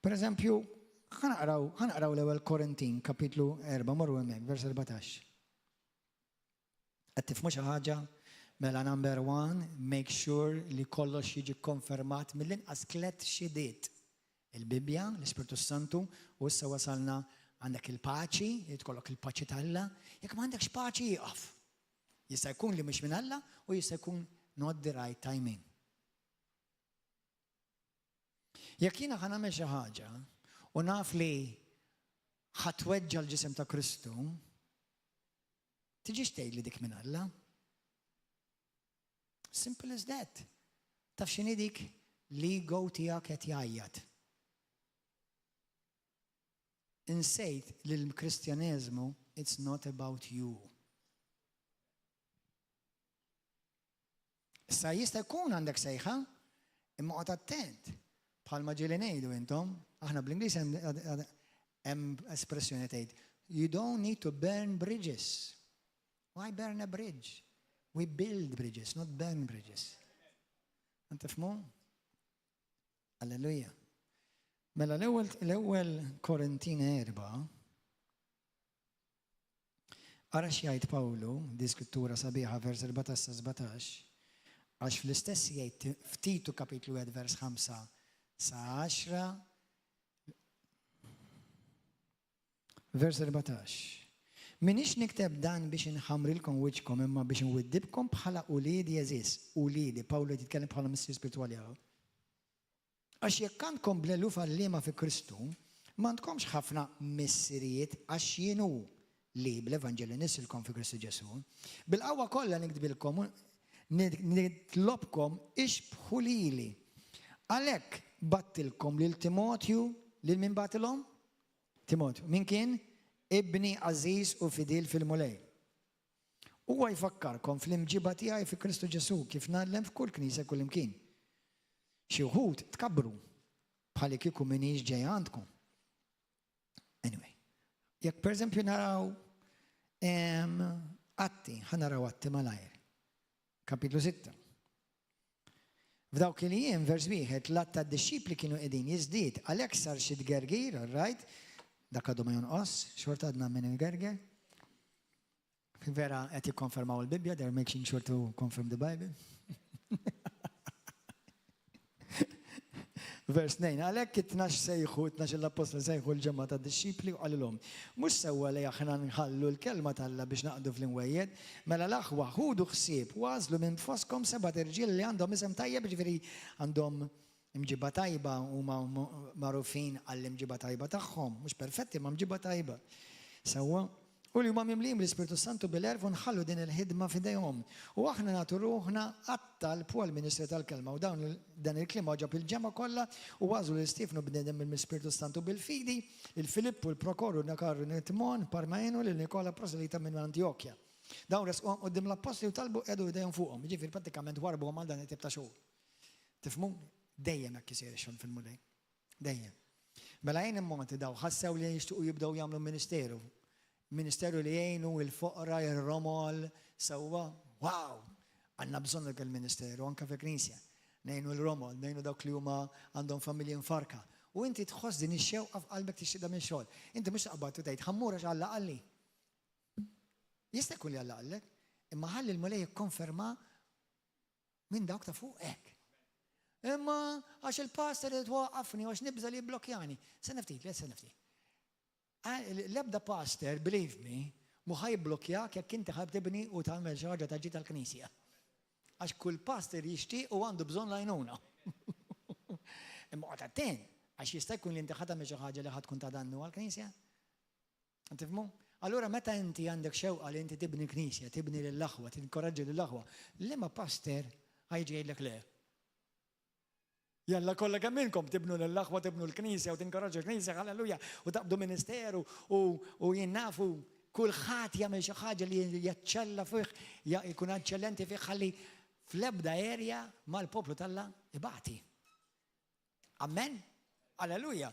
Per eżempju, ħa naqraw l-ewwel Korintin kapitlu 4, morru hemmhekk, vers 14. Qed tifhmu xi ħaġa? Mela number one, make sure li kollox jiġi konfermat mill-inqas tlet xhidiet. Il-Bibbja, l-Ispirtu Santu, u issa wasalna għandek il-paċi, irid ikollok il-paċi t'Alla. Jekk m'għandekx paċi ieqaf. Jista' jkun li mhix minn Alla u jista' jkun not the right timing. Jekk jiena ħa nagħmel xi ħaġa u naf li ħa tweġġa' l-ġisem ta' Kristu, tiġix tgħidli dik minn Alla. Simple as that. Taf x'inhi dik? L-ego tiegħek qed jgħajjat. Insejt li l-Kristjaneżmu it's not about you. Issa jista' jkun għandek sejħa, imma oqgħod attent. Bħalma ġieli ngħidu intom, aħna bl-Ingliż hemm espressjoni tgħid, you don't need to burn bridges. Why burn a bridge? We build bridges, not burn bridges. Tifhmu? Alleluja. Mela l-ewwel Korintin 4 Ara x'jgħid Pawlu, di skrittura sabiħa vers 14 sa 17, għax fl-istess jgħid f'Titu kapitlu 1 vers 5 sa 10, vers 14. Minix nikteb dan biex inħammrilkom wiċċkom imma biex inwiddibkom bħala uliedi għeżież. Uliedi, Pawlu qed jitkellem bħala missier spiritwali hawn. Għax jekk għandkom bl-eluf għalliema fi Kristu, m'għandkomx ħafna missirijiet għax jien hu li bl-evanġelju nissilkom fi Kristu Ġesù. Bil-qawwa kollha niktbilkom u nitlobkom ixbħu lili. Għalhekk bgħattilkom lil Timotju, lil min bgħatilhom? Timotju. Min kien? Ibni għażiż u fidil fil-Mulej. Huwa jfakkarkom fl-imġiba tiegħi fi Kristu Ġesù kif ngħallem f'kull knisja kullimkien. Xi wħud tkabbru bħalikieku m'iniex ġej għandkom. Anyway, jekk pereżempju naraw Atti, ħa naraw Atti malajr. Kapitlu 6. F'dawk il-jiem, vers wieħed, l-għadd tad-dixxipli kienu qegħdin jiżdied, għalhekk sar xi tgergir, all right, dak għadu ma jonqos, xorta għadna min igerger. Vera qed jikkonfermaw il-Bibbja, they're making sure to confirm the Bible. Vers 2, għalhekk it-tnax sejħu, it-tnax l-appostli sejħu l-ġemgħa ta' dixxipli u qalilhom, Mhux sewwa li aħna nħallu l-kelma t'Alla biex naqdu fl-imwejjed, mela l-aħwa ħudu ħsieb u agħżlu minn fostkom sebat irġiel li għandhom isem tajjeb, jiġifieri għandhom imġiba tajba, huma magħrufin għall-imġiba tajba tagħhom, mhux perfetti imma mġiba tajba. Sewwa? U li huma mimlijin bl-Ispirtu Santu bil-għerf u nħallu din il-ħidma f'idejhom. U aħna nagħtu ruħna għat-talb u għall-ministri tal-kelma. U dawn dan il-kliem għoġob il-ġemgħa kollha u għażlu lil Stiefnu bniedem mill-Ispirtu Santu bil-fidi, lil Filippu, l-Prokoru, Nakaru, Timon, Parmaenu, lil Nikola proselita minn Antjokja. Dawn resquhom quddiem l-appostli u talbu qiegħdu idejhom fuqhom. Jiġifieri prattikament warrbuhom għal dan it-tip ta' xogħol. Tifhmu? Dejjem hekk isir ix-xogħol fil-Mulej. Dejjem. Mela jien immonti daw ħassew li jixtiequ jibdew jagħmlu ministeru. Ministeru li jgħinu il-foqra, ir-romol, sewwa. Wow! Għandna bżonn dak il-ministeru anke fil-Knisja. Ngħinu l-romol, ngħinu dawk li huma għandhom familji mfarka. U inti tħoss din ix-xewqa f'qalbek tixtieq tagħmel xogħol. Inti mhux taqbad u tgħid ħa mmur għax Alla qalli. Jista' jkun li Alla qallek, imma ħalli l-Mulej jikkonferma Minn dawk ta' fuqek. Imma għax il-pastor irid waqqafni għax nibża li jibblokjani. Stenna ftit, le stenna ftit. L-ebda pastor, believe me, mhu ħa jibblokjak jekk inti ħa tibni u tagħmel xi ħaġa ta' ġid tal-knisja. Għax kull pastor jixtieq u għandu bżonn l-għajnuna. Imma oqgħod attent, għax jista' jkun li inti ħa tagħmel xi ħaġa li ħa tkun ta' dannu għall-knisja. Tifhmu? Allura meta inti għandek xewqa li inti tibni knisja, tibni lill-aħwa, tinkoraġġi lill-aħwa, liema pastor ħa jiġi jgħidlek le? Jalla kollha kemm minnkom tibnu lill-aħwa, tibnu l-knisja u tinkoraġġu l-knisja, halleluja, u taqbdu ministeru u u jien nafu kulħadd jagħmel xi ħaġa li jaċċella fih, jkun eċċellenti fih ħalli fl-ebda area mal-poplu t'Alla ibati. Amen? Alleluja!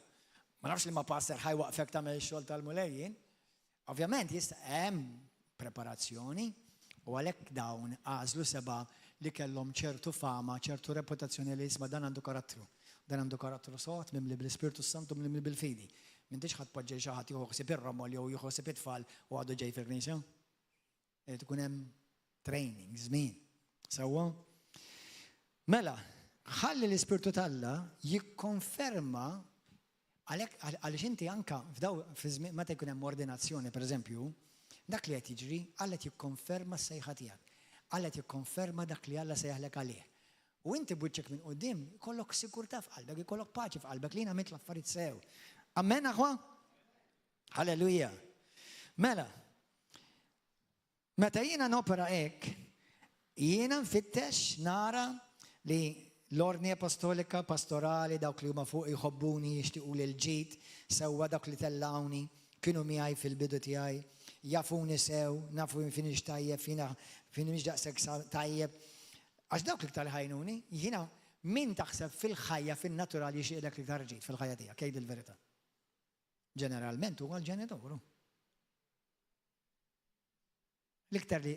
Ma nafx li ma pastor ħa jwaqqfek tagħmel ix-xogħol tal-Mulej jien. Ovvjament jista' hemm preparazzjoni u għalhekk dawn għażlu sebgħa li kellhom ċertu fama, ċertu reputazzjoni li isma' dan għandu karattru. Dan għandu karattru sod, mimli bl-Ispirtu s-Santu, mimli bil-fidi. M'intix ħa tpoġġi lil xi ħadd jieħu ħsieb ir-romol jew jieħu ħsieb it-tfal u għadu ġej fil-knisja. Irid ikun hemm training, żmien. Sewwa? Mela, ħalli l-Ispirtu t'Alla jikkonferma għalhekk għaliex inti anka f'daw fi żmien meta jkun hemm ordinazzjoni pereżempju, dak li qed jiġri, Alla qed jikkonferma s-sejħa tiegħek. Alla qed jikkonferma dak li Alla sejjaħlek għalih. U inti b'wiċċek minn quddiem ikollok sigurtà f'qalbek, ikollok paċi f'qalbek li jien għamilt l-affarijiet sew. Amen aħwa? Halleluja. Mela, meta jiena nopera hekk, jiena nfittex nara li l-ordni apostolika, pastorali, dawk li huma fuq jħobbuni, jixtiequ li l-ġid, sewwa dawk li tellgħuni, kienu miegħi fil-bidu tiegħi, jafuni sew, nafu finix tajjeb, jiena finix daqshekk tajjeb. Għax dawk l-iktar li ħajnuni, jiena min taħseb fil-ħajja fin-natural jixtieqlek l-iktar ġid fil-ħajja tiegħek, għid il-verità. Ġeneralment huwa l-ġenitur. L-iktar li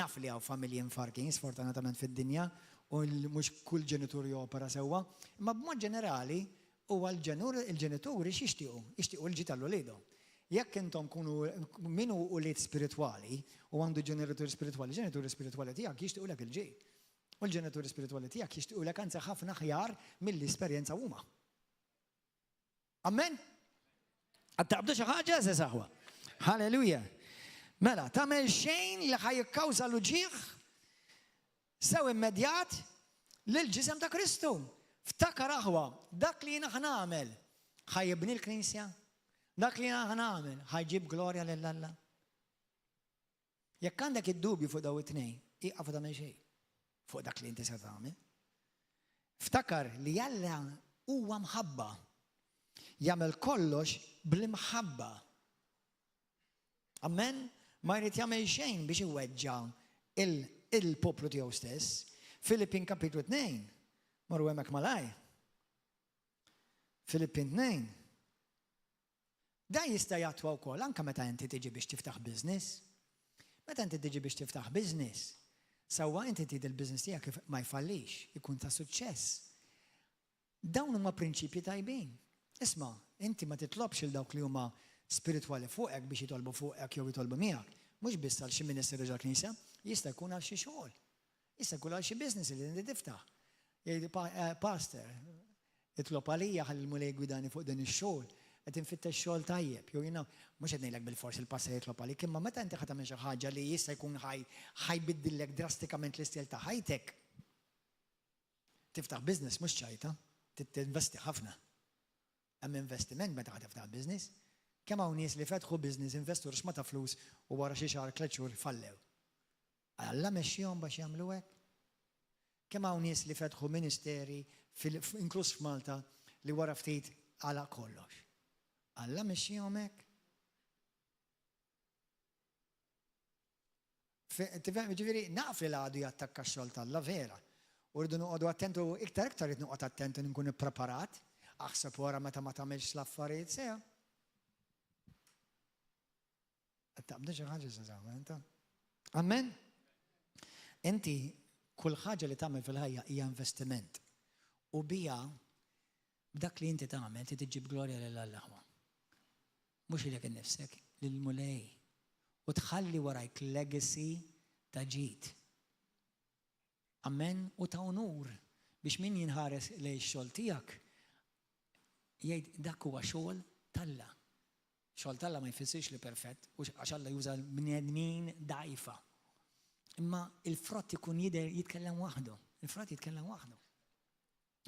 naf li hawn familji mfarkin sfortunatament fid-dinja u mhux kull ġenitur jopera sewwa, imma b'mod ġenerali huwa l-ġenituri x'jixtiequ? Jixtiequ l-ġid għal uliedhom. Jekk intom kunu min hu ulied spiritwali u għandu ġenituri spiritwali, ġenituri spiritwali tiegħek jixtiequlek il-ġid. U l-ġenituri spiritwali tiegħek jixtiequlek anzi ħafna aħjar milli esperjenza huma. Amen? Għad taqbdu xi ħaġa, se saħwa. Halleluja. Mela, tagħmel xejn li ħa jikkawża l-uġigħ sew immedjat lil ġisem ta' Kristu. Ftakar aħwa, dak li jiena ħa nagħmel ħa jibni l-Knisja, dak li jiena ħa nagħmel ħa jġib glorja lil Alla. Jekk għandek id-dubju fuq daw it-tnejn, ieqaf u tagħmel xejn fuq dak li inti se tagħmel. Ftakar li Alla huwa mħabba. Jagħmel kollox bl-imħabba. Amen? Ma jrid jagħmel xejn biex iweġġa' il-poplu tiegħu stess. Filippin kapitlu 2. Morru hemmhekk malaj. Filippin 2. Dan jista' jattwa wkoll anke meta inti tiġi biex tiftaħ business. Meta inti tiġi biex tiftaħ business, sewwa inti trid il-business tiegħek ma jfallix, ikun ta' suċċess. Dawn huma prinċipji tajbin. Isma', inti ma titlobx lil dawk li huma spiritwali fuqek biex jitolbu fuqek jew jitolbu miegħek. Mhux biss għal xi ministeru ġol-knisja, jista' jkun għal xi xogħol. Jista' jkun għal xi business li inti tiftaħ. Jgħid, eh, pastor, itlob għalija ħalli l-Mulej gwidani fuq din ix-xogħol. Qed infittex xogħol tajjeb. Jew jiena mhux qed ngħidlek bil-fors il-pastor jitlob għalik, imma meta inti ħa tagħmel xi ħaġa li jista' jkun ħa jbiddillek drastikament l-istil ta' ħajtek. Tiftaħ business mhux ċajta, tinvesti ħafna. Hemm investiment meta ħa tiftaħ business. Kemm hawn nies li fetħu business, investu rxma ta' flus u wara xi xahar, tlett xhur fallew. Alla mexxiehom biex jagħmlu hekk? Kemm hawn nies li fetħu ministeri, inkluż f'Malta, li wara ftit għalaq kollox. Alla mexxiehom hekk? Tifhem, ġifieri naf li l-għadu jattakka x-xogħol t'Alla vera. U rridu noqogħdu attentu, iktar iktar rrid noqgħod attent u nkun ippreparat, aħseb wara meta ma tagħmilx l-affarijiet sew. Qed taqbdu xi ħaġa żgħażagħ, inta? Amen. Inti kull ħaġa li tagħmel fil-ħajja hija investiment. U bija b'dak li inti tagħmel trid iġġib glorja lil Alla ħwa. Mhux lilek innifsek, lill-Mulej. U tħalli warajk legacy ta' ġid. Amen u ta' unur biex min jinħares lejn ix-xogħol tiegħek jgħid dak huwa xogħol t'Alla. Xogħol t'Alla ma jfissirx li perfett, għax Alla juża l-bnedmin dgħajfa. Imma il-frott ikun jidher jitkellem waħdu. Il-frott jitkellem waħdu.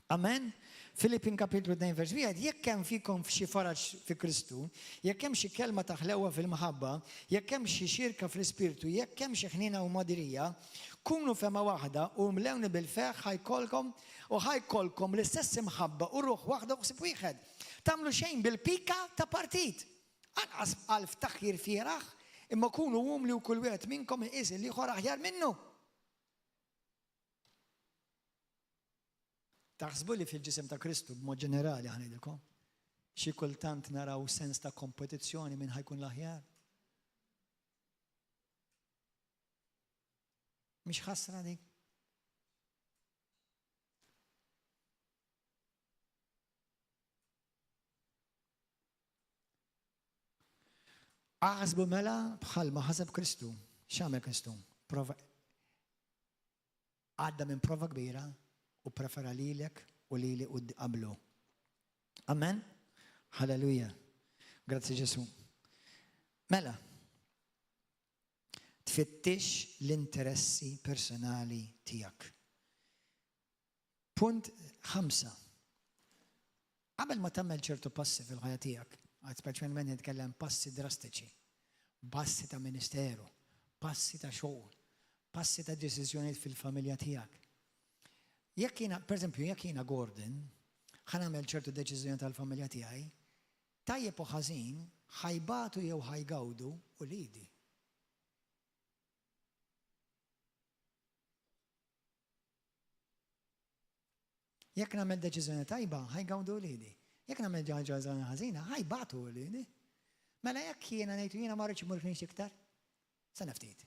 Amen. Filippin kapitlu 2 vers 1, jekk hemm fikom xi faraġ fi Kristu, jekk hemm xi kelma ta' ħlewwa fil-mħabba, jekk hemm xi xirka fl-Ispirtu, jekk hemm xi ħniena u mogħdirija, kunu fehma waħda u imlewni bil-ferħ ħa jkollkom u ħa jkollkom l-istess imħabba u ruħ waħda u ħsieb wieħed. Tagħmlu xejn bil-pika ta' partit, anqas għal ftaħir fieragħ, imma kunu umli u kull wieħed minnkom iqis il-ieħor aħjar minnu. Taħsbu li fil-ġisem ta' Kristu, b'mod ġenerali ħa ngħidilkom, xi kultant naraw sens ta' kompetizzjoni min ħa jkun l-aħjar? Mhix ħasra dik? Aħsbu mela bħalma ħaseb Kristu. X'għamel Kristu? Prova Għadda minn prova kbira u pprefera lilek u lili qablu. Amen? Hallelujah. Grazzi Ġesù. Mela, tfittix l-interessi personali tiegħek. Punt 5. Qabel ma tagħmel ċertu passi fil-ħajja tiegħek, speċjalment nitkellem passi drastiċi, passi ta' ministeru, passi ta' xogħol, passi ta' deċiżjonijiet fil-familja tiegħek. Jekk jiena, pereżempju, jekk jiena Gordon, ħa nagħmel ċertu deċiżjoni tal-familja tiegħi, tajjeb u ħażin, ħa jbatu jew ħa jgawdu uliedi. Jekk nagħmel deċiżjoni tajba, ħa jgawdu wliedi. Jekk nagħmel deċiżjoni ħażina, ħa jbatu wliedi. Mela jekk jiena ngħid jiena ma rridx immur knisja iktar, sena ftit.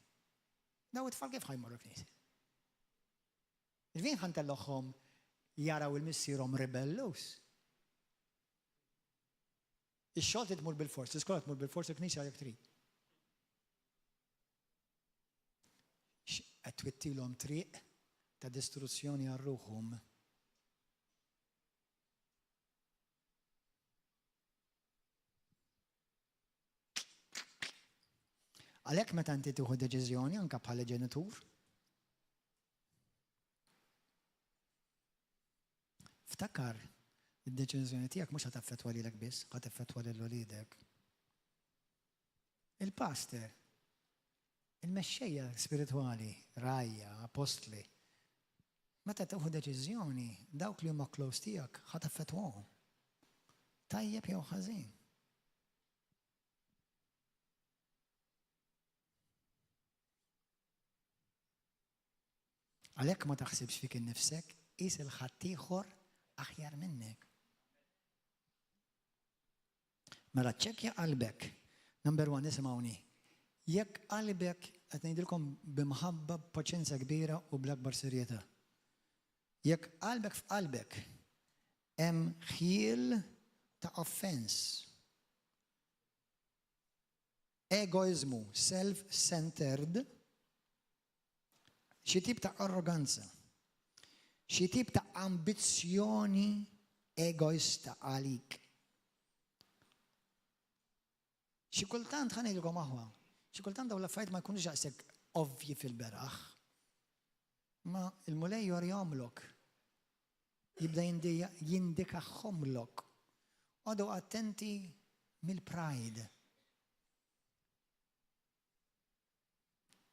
Daw it-tfal kif ħa jmorru knisja? Il-vin ħa ntellgħuhom jaraw il-missierhom ribellus. Ix-xogħol trid tmur bil-fors, l-iskola tmur bil-fors, il-knisja jekk trid. Qed twittilhom triq ta' distruzzjoni għal ruħhom. Għalhekk meta inti tieħu deċiżjoni anke bħala ġenitur, ftakar id-deċiżjoni tiegħek mhux ħa taffettwa lilek biss, ħa teffettwa lil uliedek. Il-pastor, il-mexxejja spiritwali, rgħajja, appostli, meta tieħu deċiżjoni, dawk li huma close tiegħek ħa taffettwahom. Tajjeb jew ħażin. Għalhekk ma taħsibx fik innifsek, qis il-ħaddieħor aħjar minnek. Mela ċċekkja qalbek. Number one, isimgħuni. Jekk qalbek, qed ngħidilkom b'imħabba, b'paċenzja kbira u bl-akbar serjetà. Jekk qalbek f'qalbek hemm ħjiel ta' offense, egoiżmu, self-centered, xi tip ta' arroganza, xi tip ta' ambizzjoni egoista għalik. Xi kultant ħa ngħidilkom aħwa, xi kultant dawn l-affarijiet ma jkunux daqshekk ovvji fil-beraħ. Ma il-Mulej jorjomlok. Jibda jindikahomlok. Għodu attenti Mill-pride.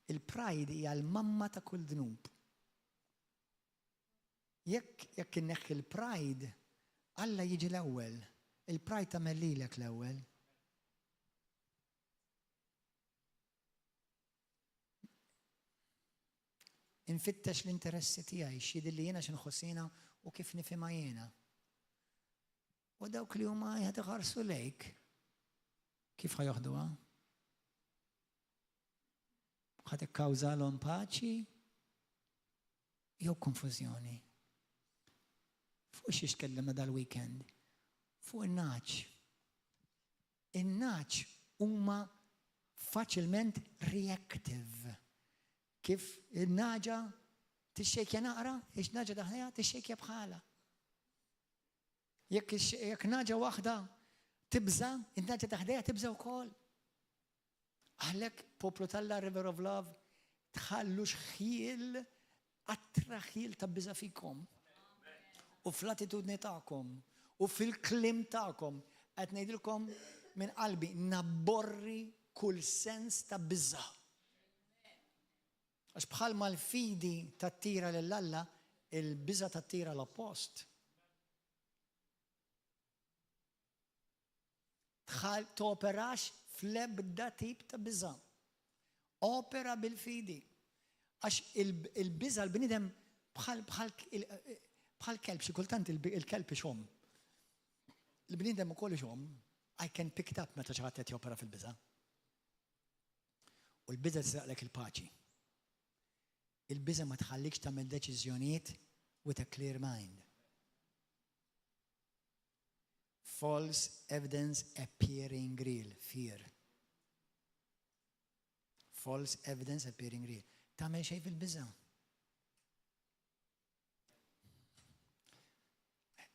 Il-pride hija l-mamma ta' kull dnub. Jekk jekk inneħħi l-pride, Alla jiġi l-ewwel. Il-pride tagħmel lilek l-ewwel. Infittex l-interessi tiegħi, x'jidhirli jiena x'inħoss jiena u kif nifhimha jiena. U dawk li huma qed iħarsu lejk, kif ħa joħduha? Ħa tikkawżalhom paċi jew konfużjoni? Fuq xiex tkellimna dal-weekend? Fuq in-nagħaġ. In-nagħaġ huma faċilment reactive. Kif in-nagħġa tixxejkja naqra, ix-nagħġa daħnejha tixxejkja bħalha. Jekk jekk nagħġa waħda tibża, in-nagħġa ta' ħdejha tibża wkoll. Għalhekk poplu t'Alla River of Love tħallux ħjiel qatra ħjiel ta' biża' fikom u fl-attitudni tagħkom u fil-kliem tagħkom. Qed ngħidilkom minn qalbi nabborri kull sens ta' biża'. Għax bħalma l-fidi tattira lil Alla, il-biża' tattira l-oppost. Tħall toperax fl-ebda tip ta' biża'. Opera bil-fidi. Għax il-biża' l-bniedem bħal bħal bħal kelb xi kultant il-kelb ixomm. Il-bniedem ukoll ixomm. I can pick it up meta xi ħadd qed jopera fil-biża'. U l-biża' tisraqlek il-paċi. Il-biża' ma tħallikx tagħmel deċiżjonijiet with a clear mind. False evidence appearing real, fear. False evidence appearing real. Tagħmel xejn fil-biża'.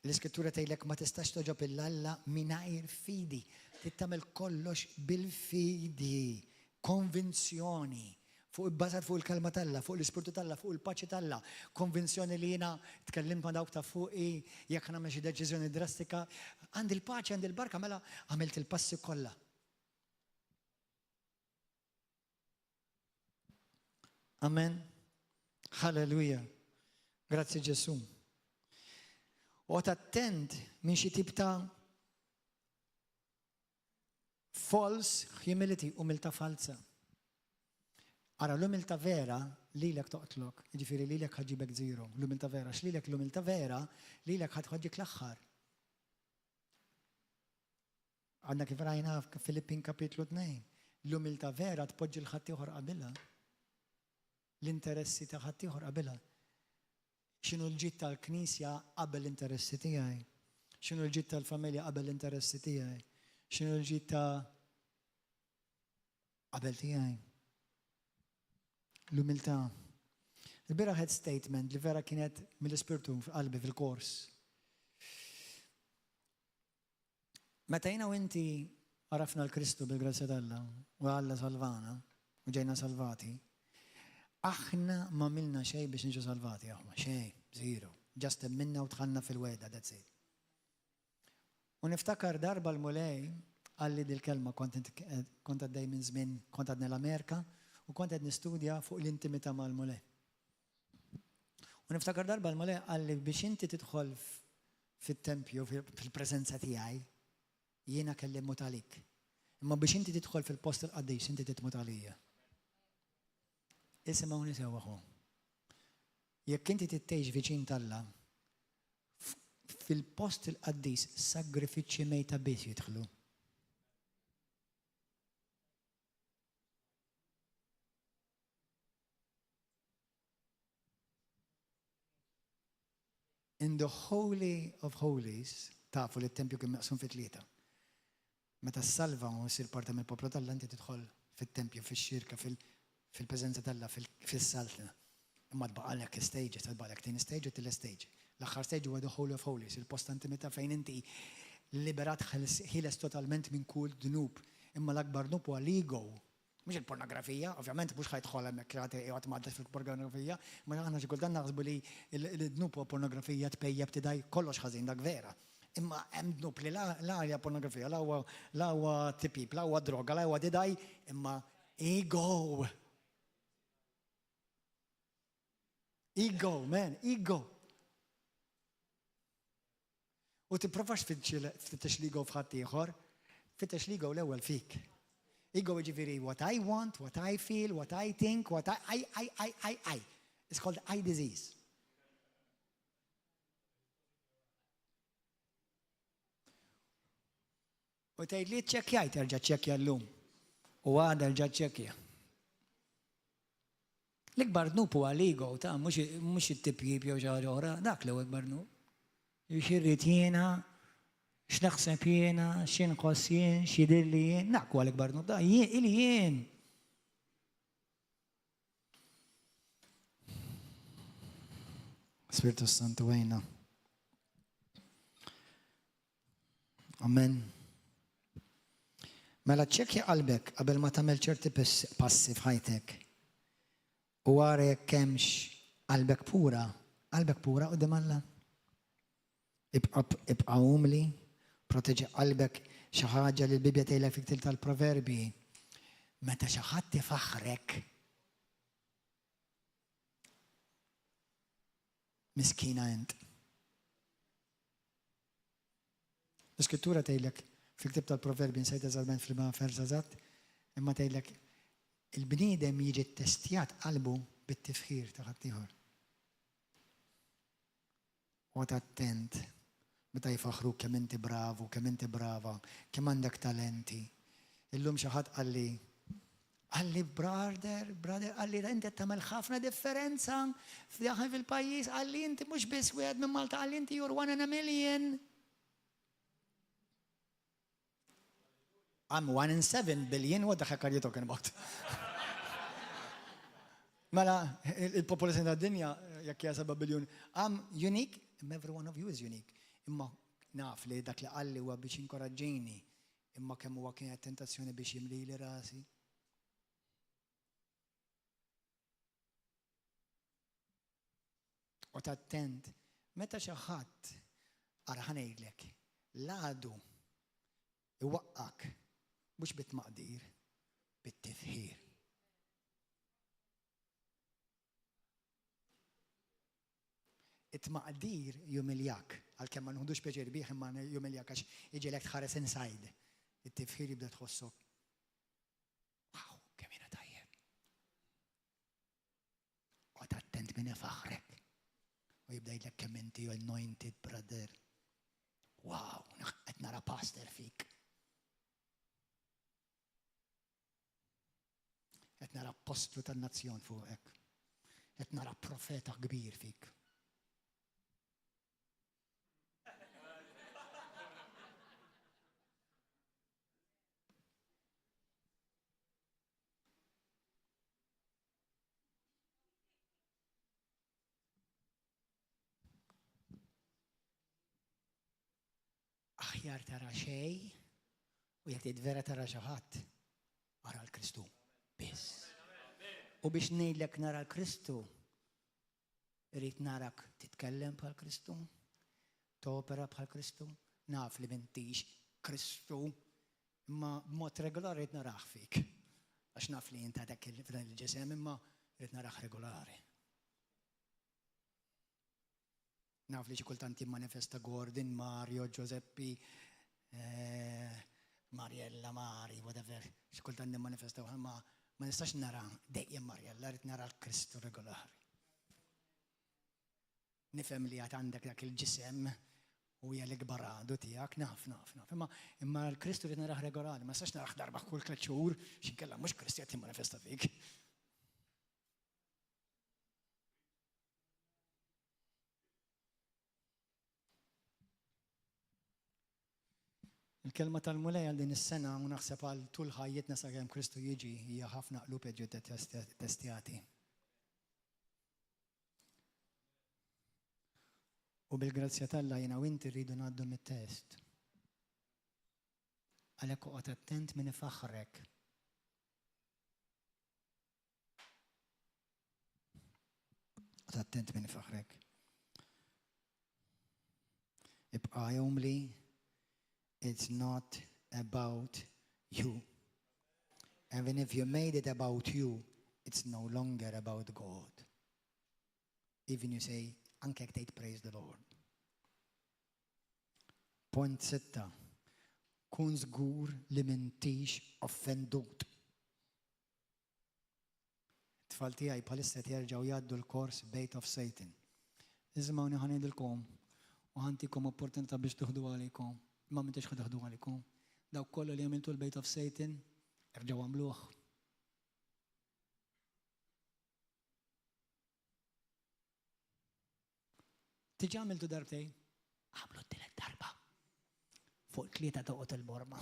L-Iskrittura tgħidlek ma tistax togħġob 'il Alla mingħajr fidi. Trid tagħmel kollox bil-fidi, konvinzjoni, fuq ibbażat fuq il-kelma t'Alla, fuq l-Ispirtu t'Alla, fuq il-paċi t'Alla, konvinzjoni li jiena tkellimt ma' dawk ta' fuqi jekk nagħmel xi deċiżjoni drastika, għandi l-paċi, għandi l-barka, mela għamilt il-passi kollha. Amen. Halleluja. Grazzi Ġesu. Oqgħod attent minn xi tip ta' false humility, umilta falsa. Ara l-umilta vera lilek toqtlok, jiġifieri lilek ħaġibek zero, l-umilta vera, x'lilek l-umilta vera lilek ħadħoġġik l-aħħar. Għadna kif rajna f'Filippin kapitlu 2, l-umiltà vera tpoġġi 'l ħaddieħor qabilha, l-interessi ta' ħaddieħor qabilha. X'inhu l-ġid tal-Knisja qabel l-interessi tiegħi? X'inhu l-ġid tal-familja qabel l-interessi tiegħi? X'inhu l-ġid ta' qabel tiegħi? L-umiltà. Il-bieraħ għedt statement li vera kienet mill-Ispirtu f'qalbi fil-kors. Meta jiena u inti għarafna l-Kristu bil-grazzja t'Alla u Alla salvana u ġejna salvati, aħna m'għamilna xejn biex niġu salvati aħwa, xejn, zero. Just emminna u dħalna fil-wegħda, that's it. U niftakar darba l-Mulej qalli dil-kelma kont kont għaddej minn żmien kont għadni l-Amerika u kont qed nistudja fuq l-intimità mal-Mulej. U niftakar darba l-Mulej qalli biex inti tidħol fit-tempju, fil-preżenza tiegħi, jiena kelli mmut għalik. Imma biex inti tidħol fil-post il-qaddis, inti trid tmut għalija. Isimgħuni sewwa ħu. Jekk inti trid tgħix viċin t'Alla, fil-post il-qaddis sagrifiċċji mejta biss jidħlu. In the Holy of Holies, tafu li t-tempju kien maqsum fi tlieta. Meta ssalva u ssir parti mill-poplu t'Alla inti tidħol fit-tempju, fix-xirka, fil-preżenza t'Alla, fis-saltna. Imma tbaqgħalek stages, tbaqgħalek tieni stage u t-tielet stage. L-aħħar stage huwa the Holy of Holies, il-post ta' intimità fejn inti liberat ħieles totalment minn kull dnub. Imma l-akbar dnub huwa l-ego. Mhux il-pornografija, ovvjament mhux ħa jidħol hemmhekk li qiegħed mgħaddas fil-pornografija, imma aħna xi kultant naħsbu li l-dnub huwa pornografija, tpejjep, tidgħi, kollox ħażin dak vera. Imma hemm dnub li la hija pornografija, la huwa la huwa tipjip, la huwa droga, la huwa didaj, imma ego. Ego, man, ego. U tipprovax tfittex l-ego f'ħadd ieħor, fittex l-ego l-ewwel fik. Ego jiġifieri what I want, what I feel, what I think, what I, I, I, I, I, I. It's called I disease. U tgħid li ċċekkjajt erġa' ċċekkja llum. U għada erġa' ċċekkja. L-ikbar dnub huwa l-ego ta' mhux it-tipjip jew xi ħaġa oħra, dak li huwa ikbar dnub. X'irrid jiena, x'naħseb jiena, x'inħoss jien, x'jidhirli jien, dak huwa l-ikbar dnub, da jien il-jien. Spiritu Santu għejna. Amen. Mela ċċekkja qalbek qabel ma tagħmel ċerti passi f'ħajtek. U ara jekk hemmx qalbek pura, qalbek pura quddiem Alla. Ibqa' ibqa' umli, proteġi qalbek xi ħaġa li l-Bibbja tgħidlek fi ktieb tal-Proverbji. Meta xi ħadd ifaħħrek, Miskina int. L-Iskrittura tgħidlek fil-ktieb tal-Proverbji nsejt eżattament f'liema vers eżatt, imma tgħidlek il-bniedem jiġi ttestjat qalbu bit-tifħir ta' ħaddieħor. Oqgħod attent meta jfaħħruk kemm inti bravu, kemm inti brava, kemm għandek talenti. Illum xi ħadd qalli, qalli brother, brother, qalli inti qed tagħmel ħafna differenza f'daħal fil-pajjiż, qalli inti mhux biss wieħed minn Malta, qalli inti you're one in a million. I'm one in 7 billion, what the heck are you talking about? Mela, il-popolazzjoni tad-dinja, jekk hija 7 biljun, I'm unique, imma every one of you is unique. Imma naf li dak li qalli huwa biex inkoraġġini, imma kemm huwa kienet tentazzjoni biex jimlili rasi. Oqgħod attent, meta xi ħadd, ara ħa ngħidlek, l-għadu iwaqqgħek mhux bit-tmaqdir, bit-tifħir. It-tmaqdir jumiljak, għalkemm ma nħudux pjaċir bih imma jumiljak għax iġegħlek tħares inside. It-tifħir jibda tħossok. Wow, kemm jiena tajjeb. Oqgħod attent min ifaħħrek. U jibda jgħidlek kemm inti anointed brother. Wow, qed nara pastor fik. Qed nara apostlu tan-nazzjon fuqek. Qed nara profeta kbir fik. Aħjar tara xejn u jekk tgħid vera tara xi ħadd, ara l-Kristu biss. U biex ngħidlek nara l-Kristu, irrid narak titkellem bħal Kristu, topera bħal Kristu, naf li m'intix Kristu, Imma b'mod regolari rrid narah fik. Għax naf li int għadek f'dan il-ġisem, imma rrid narah regolari. Naf li xi kultant jimmanifesta Gordon, Mario, Giuseppi, eh, Mariella, Mari, whatever. Xi kultant nimmanifesta ma ma nistax nara dejjem Mariella, rrid nara l-Kristu regolari. Nifhem li għad għandek dak il-ġisem u hija l-ikbar għadu tiegħek, naf, naf, naf. Imma imma l-Kristu rrid narah regolari, ma nistax narah darba kull tliet xhur, x'inkella mhux Kristu qed jimmanifesta fik. Il-kelma tal-Mulej għal din is-sena u naħseb għal tul ħajjitna sakemm Kristu jiġi hija ħafna qlub jiġu testjati. U bil-grazzja t'Alla jiena u inti rridu ngħaddu mit-test. Għalhekk oqgħod attent min ifaħħrek. Oqgħod attent min ifaħħrek. Ibqa' umli, it's not about you. Even if you made it about you, it's no longer about God. Even you say, anke jekk tgħid praise the Lord. Punt 6. Kun żgur li m'intix offendut. It-tfal tiegħi bħalissa qed jerġgħu jgħaddu l-kors Bait of Satan. Isimgħuni ħa ngħidilkom u ħa ntikom opportunità biex tuħdu għalikom. Imma m'intix ħa taħdu għalikom. Dawk kollha li għamiltu l-Bait of Satan, erġgħu għamluh. Diġà għamiltu darbtejn? Għamlu t-tielet darba. Fuq tlieta toqgħod il-borma.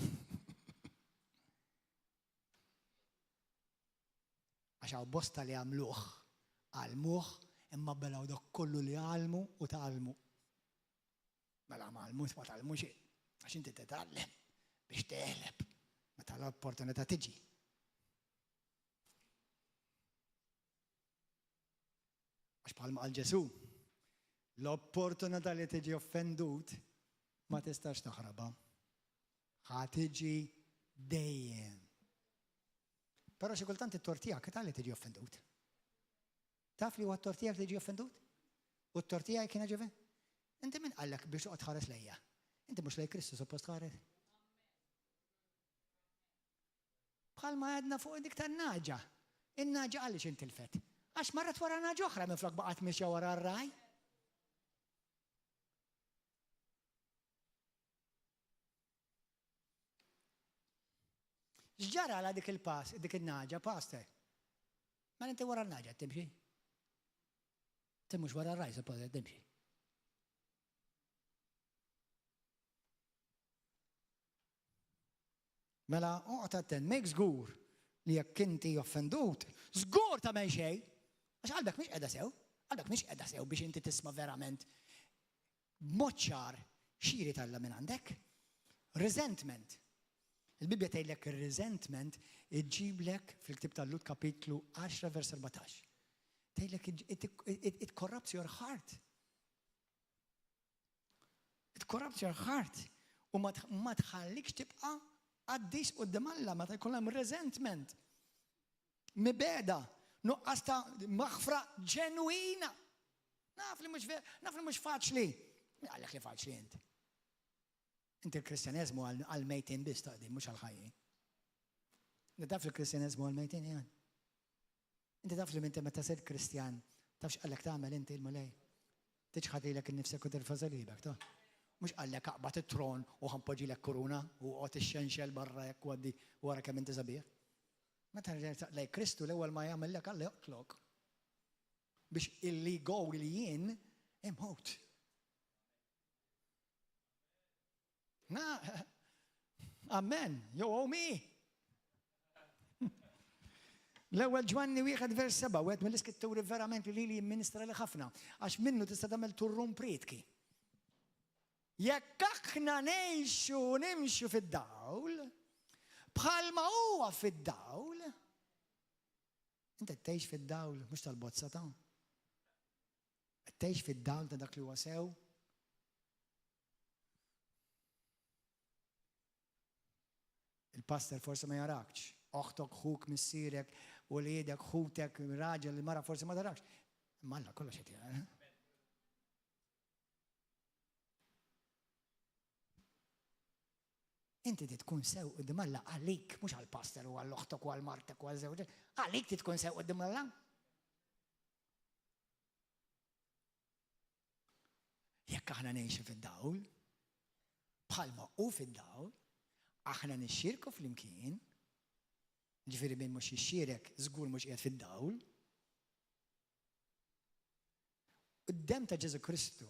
Għax hawn bosta li għamluh, għallmuh, imma belgħu dak kollu li għallmu u tgħallmu. Mela ma għallmux ma tgħallmu xejn, għax inti titgħallem biex teħleb meta l-opportunità tiġi. Għax bħalma qal Ġesù, l-opportunità li tiġi offendut ma tistax taħrabha. Ħa tiġi dejjem. Però xi kultant it-tort tiegħek ta' li tiġi offendut. Taf li huwa t-tort tiegħek li tiġi offendut? U t-tort tiegħi kien ġive? Inti min qallek biex toqgħod tħares lejja? Inti mhux lej Kristu suppost tħares? Bħalma għedna fuq dik tan-nagħġa. In-nagħġa għaliex intilfet? Għax marret wara nagħġa oħra minflok baqgħet mixja wara r-ragħaj. X'ġara għala dik il-pass, dik in-nagħġa, pastor? Mela inti wara n-nagħġa timxi? Inti mhux wara r-ragħaj suppost timxi. Mela, oqgħod attent, make żgur li jekk inti offendut, żgur tagħmel xejn! Għax qalbek mhix qiegħda sew, qalbek mhix qiegħda sew biex inti tisma' verament b'mod ċar xi jrid Alla minn għandek. Resentment. Il-Bibbja tgħidlek ir-resentment iġiblek fil-ktieb tal-Lhud kapitlu 10 vers 14. Tgħidlek it corrupts your heart. It corrupts your heart. U ma tħallikx tibqa' qaddis quddiem Alla meta jkun hemm resentment. Mibegħda, nuqqas ta' maħfra ġenwina. Naf li mhux naf li mhux faċli. Min qallek li faċli int? Inti l-Kristjaneżmu għall-mejtin biss taqdi, mhux għall-ħajjin. Inti taf li l-Kristjaneżmu għall-mejtin jgħan. Inti taf li minti meta sirt Kristjan, taf x'qallek tagħmel inti l-Mulej? Tiċħad lilek innifsek u terfa' salibek, ta? Mhux qallek aqbad it-tron u ħa npoġġilek kuruna u oqgħod ixxenxel barra hekk u għaddi wara kemm inti sabiħ. Meta tersaq lejn Kristu l-ewwel ma jagħmellek Alla joqtlok. Biex il-ego il-jien imut. Na, amen, you owe me. L-ewwel Ġwanni wieħed vers seba' wieħed mill-iskritturi verament li lili jimministra li ħafna, għax minnu tista' tagħmel turrum prietki. Jekk aħna ngħixu u nimxu fid-dawl, bħalma huwa fid-dawl, inti tgħix fid-dawl mhux tal-bozza ta' tgħix fid-dawl ta' dak li huwa sew. Il-pastor forsi ma jarakx, oħtok, ħuk, missierek, uliedek, ħutek, raġel, il-mara forsi ma tarakx. Imma Alla kollox qed jara. Inti trid tkun sew quddiem Alla għalik, mhux għall-pastor u għal oħtok u għal martek u għal żewġek, għalik trid tkun sew quddiem Alla. Jekk aħna ngħixu fid-dawl, bħalma hu fid-dawl, aħna nixxierku flimkien, ġifieri min mhux jixxierek żgur mhux qiegħed fid-dawl. Id-demm ta' Ġesù Kristu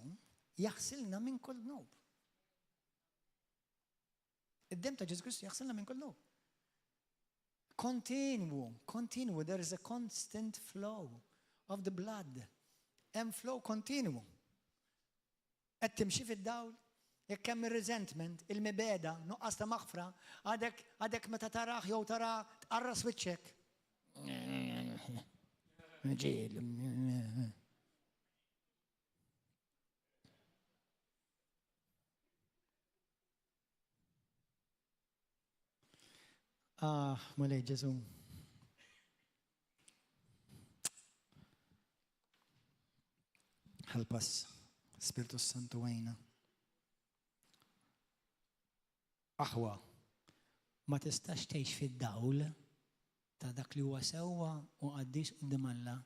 jaħsilna minn kull dnub. Id-demm ta' Ġesù Kristu jaħsilna minn kull dnub. Kontinwu, kontinwu, there is a constant flow of the blood. Hemm flow kontinwu. Qed timxi fid-dawl? Jekk hemm ir-resentment, il-mibegħda, nuqqas ta' maħfra, għadek għadek meta tarah jew tara tqarras wiċċek. Ġiel. Ah, Mulej Ġesu. Help us, Spiritu Santu għajna. Aħwa, ma tistax tgħix fid-dawl ta' dak li huwa sewwa u qaddis quddiem Alla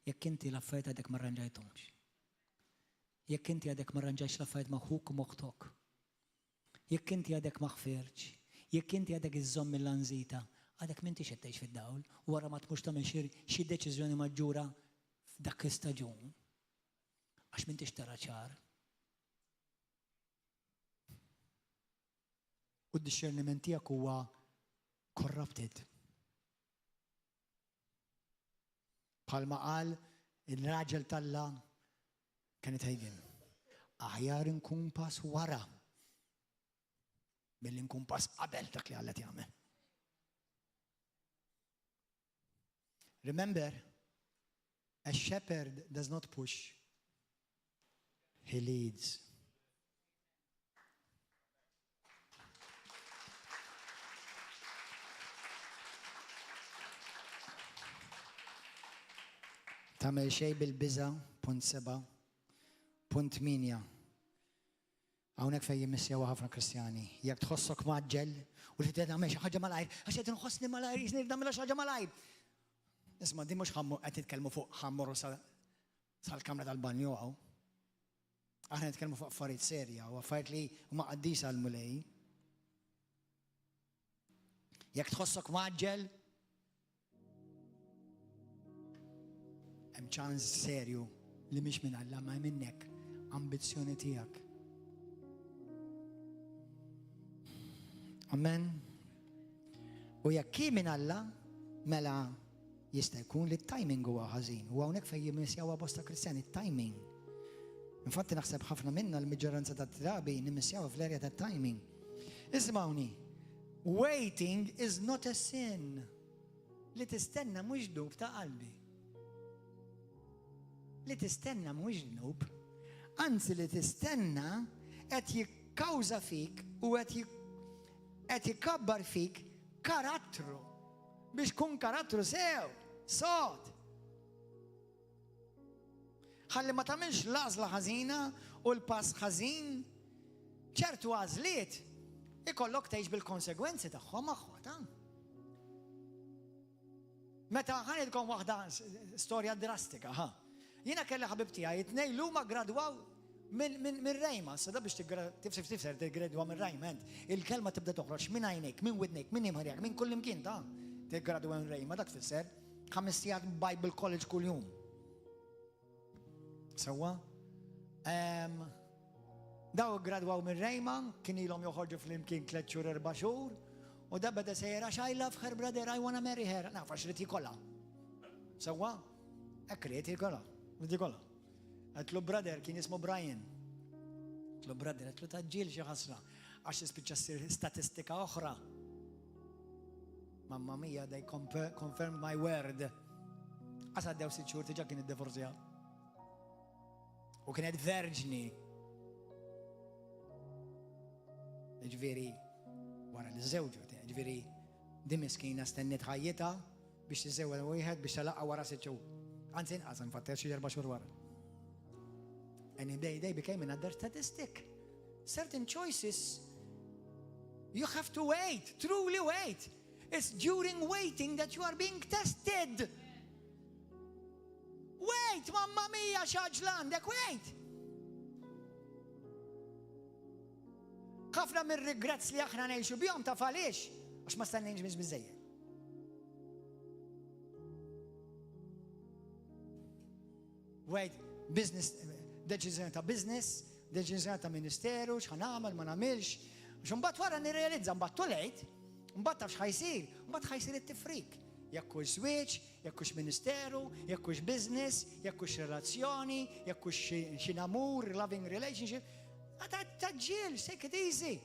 jekk inti l-affarijiet għadek ma rranġajthomx. Jekk inti għadek ma rranġajtx l-affarijiet ma' ħuk u m'oħtok. Jekk inti għadek ma ħfirtx, jekk inti għadek iżżomm il-lanżita, għadek m'intix qed tgħix fid-dawl u wara ma tmurx tagħmel xi xi deċiżjoni maġġura f'dak l-istaġun. Għax m'intix tara ċar. U d-dixxerniment tiegħek huwa corrupted. Bħalma qal il-raġel t'Alla Kenneth Hagin, aħjar inkun pass wara milli nkun pass qabel dak li Alla qed jagħmel. Remember, a shepherd does not push, he leads. Tagħmel xejn bil-biża', punt 7. Punt 8. Hawnhekk fejn jimmissjaw ħafna Kristjani. Jekk tħossok mgħaġġel u li trid tagħmel xi ħaġa malajr, għax qed inħossni malajr, jisni nagħmilha xi ħaġa malajr. Isma' din mhux qed nitkellmu fuq ħammorru sal-kamra tal-banju hawn. Aħna nitkellmu fuq affarijiet serja u affarijiet li huma qaddisa għall-Mulej. Jekk tħossok mgħaġġel, hemm ċans serju li mhix minn Alla ma minnek ambizzjoni tiegħek. Amen. U jekk hi minn Alla, mela Jista' jkun li t-timing huwa ħażin u hawnhekk fejn jimmissjawha bosta Kristjani, it-timing. Infatti naħseb ħafna minna l-miġġoranza tat-drabi nimmissjawha fl-erja tat-timing. Ismgħuni, waiting is not a sin. Li tistenna mhux dnub ta' qalbi. Li tistenna mhux dnub, anzi li tistenna qed jikkawża fik u qed qed ikabbar fik karattru. Biex tkun karattru sew, sod. Ħalli ma tagħmilx l-għażla ħażina u l-pass ħażin. Ċertu għażliet ikollok tgħix bil-konsegwenzi tagħhom aħwa ta'. Meta ħanidkom waħda storja drastika, ha. Jiena kelli ħabib tiegħi, it-tnejn huma gradwaw Minn Rejma, sa da biex tifsir tifsir tiggradwa minn Rejma, ent. Il-kelma tibda toħroġ minn għajnejk, minn widnejk, minn imħarjak, minn kull imkien ta' tiggradwa minn Rejma, dak tfisser. Ħames sigħat Bible College kuljum. Sewwa? Daw gradwaw minn Rejma, kien ilhom joħorġu flimkien tliet xhur erba' xhur, u da beda sejjer għax I love her brother, I wanna marry her. Naf għax rid jikolha. Sewwa? Hekk ried jikolha. Ried jikolha. Għedtlu brother, kien jismu Brian. Għedtlu brother, għedtlu taġġil xi ħasra, għax tispiċċa ssir statistika oħra. Mamma mia, they confirmed my word. Għas għaddew sitt xhur diġà kien iddivorzja. U kienet verġni. Ġifieri, wara li żewġu, ġifieri, di miskina stenniet ħajjitha Biex tiżżewwel wieħed biex talaqqa wara sitt xhur. Anzi inqas infatti xi erba' xhur wara. And they, they became another statistic. Certain choices you have to wait, truly wait. It's during waiting that you are being tested. Wait, mamma mia, xaġla għandek, wait. Ħafna mir-regrets li aħna ngħixu bihom taf għaliex, għax ma stennejniex biss biżejjed. Wait, business, deċiżjoni ta' business, deċiżjoni ta' ministeru, x'ħa nagħmel, ma nagħmilx. Għax imbagħad wara nirrealizza, mbagħad too late, mbagħad taf x'ħa jsir, mbagħad ħa jsir it-tifrik. Jekk hux żwieġ, jekk hux ministeru, jekk hux business, jekk hux relazzjoni, jekk hux xi namur, loving relationship. Taġġiel, take it easy.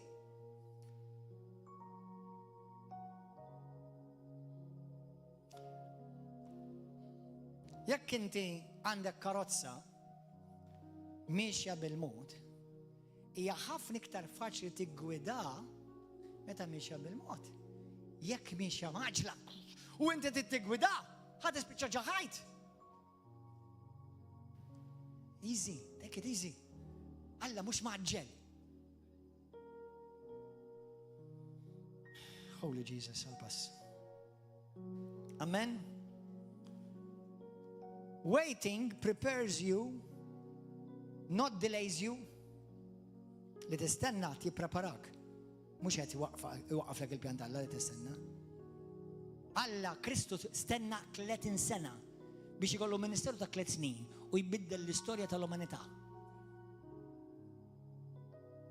Jekk inti għandek karozza miexja bil-mod, hija ħafna iktar faċli tiggwida meta miexja bil-mod. Jekk miexja maġla u inti trid tiggwida, ħa tispiċċa ġo ħajt. Easy, take it easy. Alla mhux maġġel. Holy Jesus, help us. Amen. Waiting prepares you, not delays you. Li tistenna jippreparak. Mhux qed iwaqqaflek il-pjan t'Alla li tistenna. Alla Kristu stenna 30 sena biex ikollu ministeru ta' tliet snin u jbiddel l-istorja tal-umanità.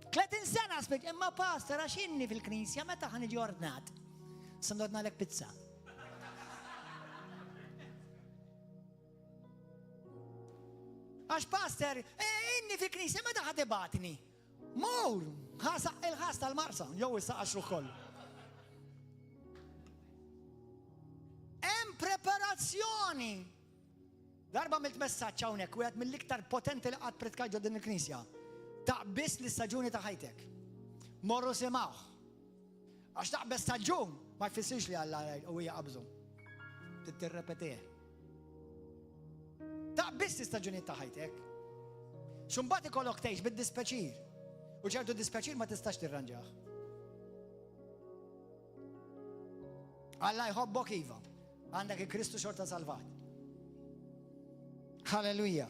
30 sena spiċ, imma pastor għax inni fil-knisja meta ħa niġi ordnat. Se nordnalek pizza. Għax pastor, eh, inni fil-knisja meta ħa tibatni. Mur! Ħa saq il-ħas tal-marsa, jew issa għaxru kollu. Hemm preparazzjoni. Darba milt messaġġ hawnhekk wieħed mill-iktar potenti li qatt pritkajt ġo din il-knisja. Taqbiż l-istaġuni ta' ħajtek. Morru simgħuh. Għax taqbeż staġun ma jfissirx li Alla u hija qabżu. Tirrepetih. Taqbiż l-istaġunijiet ta' ħajtek. Xumbat ikollok tgħix bid-dispeċir. U ċertu dispeċir ma tistax tirranġah. Alla jħobbok iva. Għandek il-Kristu xorta salvat. Halleluja.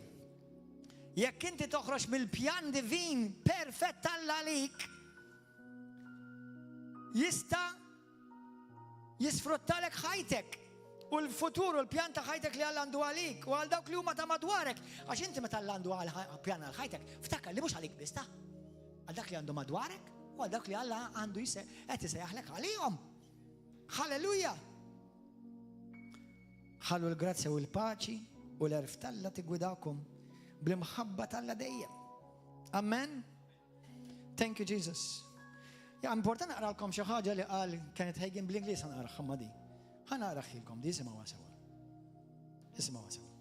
Jekk inti toħroġ mill-pjan divin perfett Alla għalik, jista' jisfruttalek ħajtek u l-futur u l-pjan ta' ħajtek li Alla għandu għalik u għal dawk li huma ta' madwarek. Għax inti meta Alla għandu pjan għal ħajtek, ftakar li mhux għalik biss ta' għal dak li għandu madwarek u għal dak li Alla għandu qed isejjaħlek għalihom. Halleluja! Ħallu l-grazzja u l-paċi u l-għerf t'Alla tiggwidakom bl-imħabba t'Alla dejjem. Amen. Thank you, Jesus. Ja, important naqralkom xi ħaġa li qal Kenneth Hagin bl-Ingliż ħa naqra ħamma di. Ħa naqraħilkom di isimgħu sewa. Isimgħu sewa.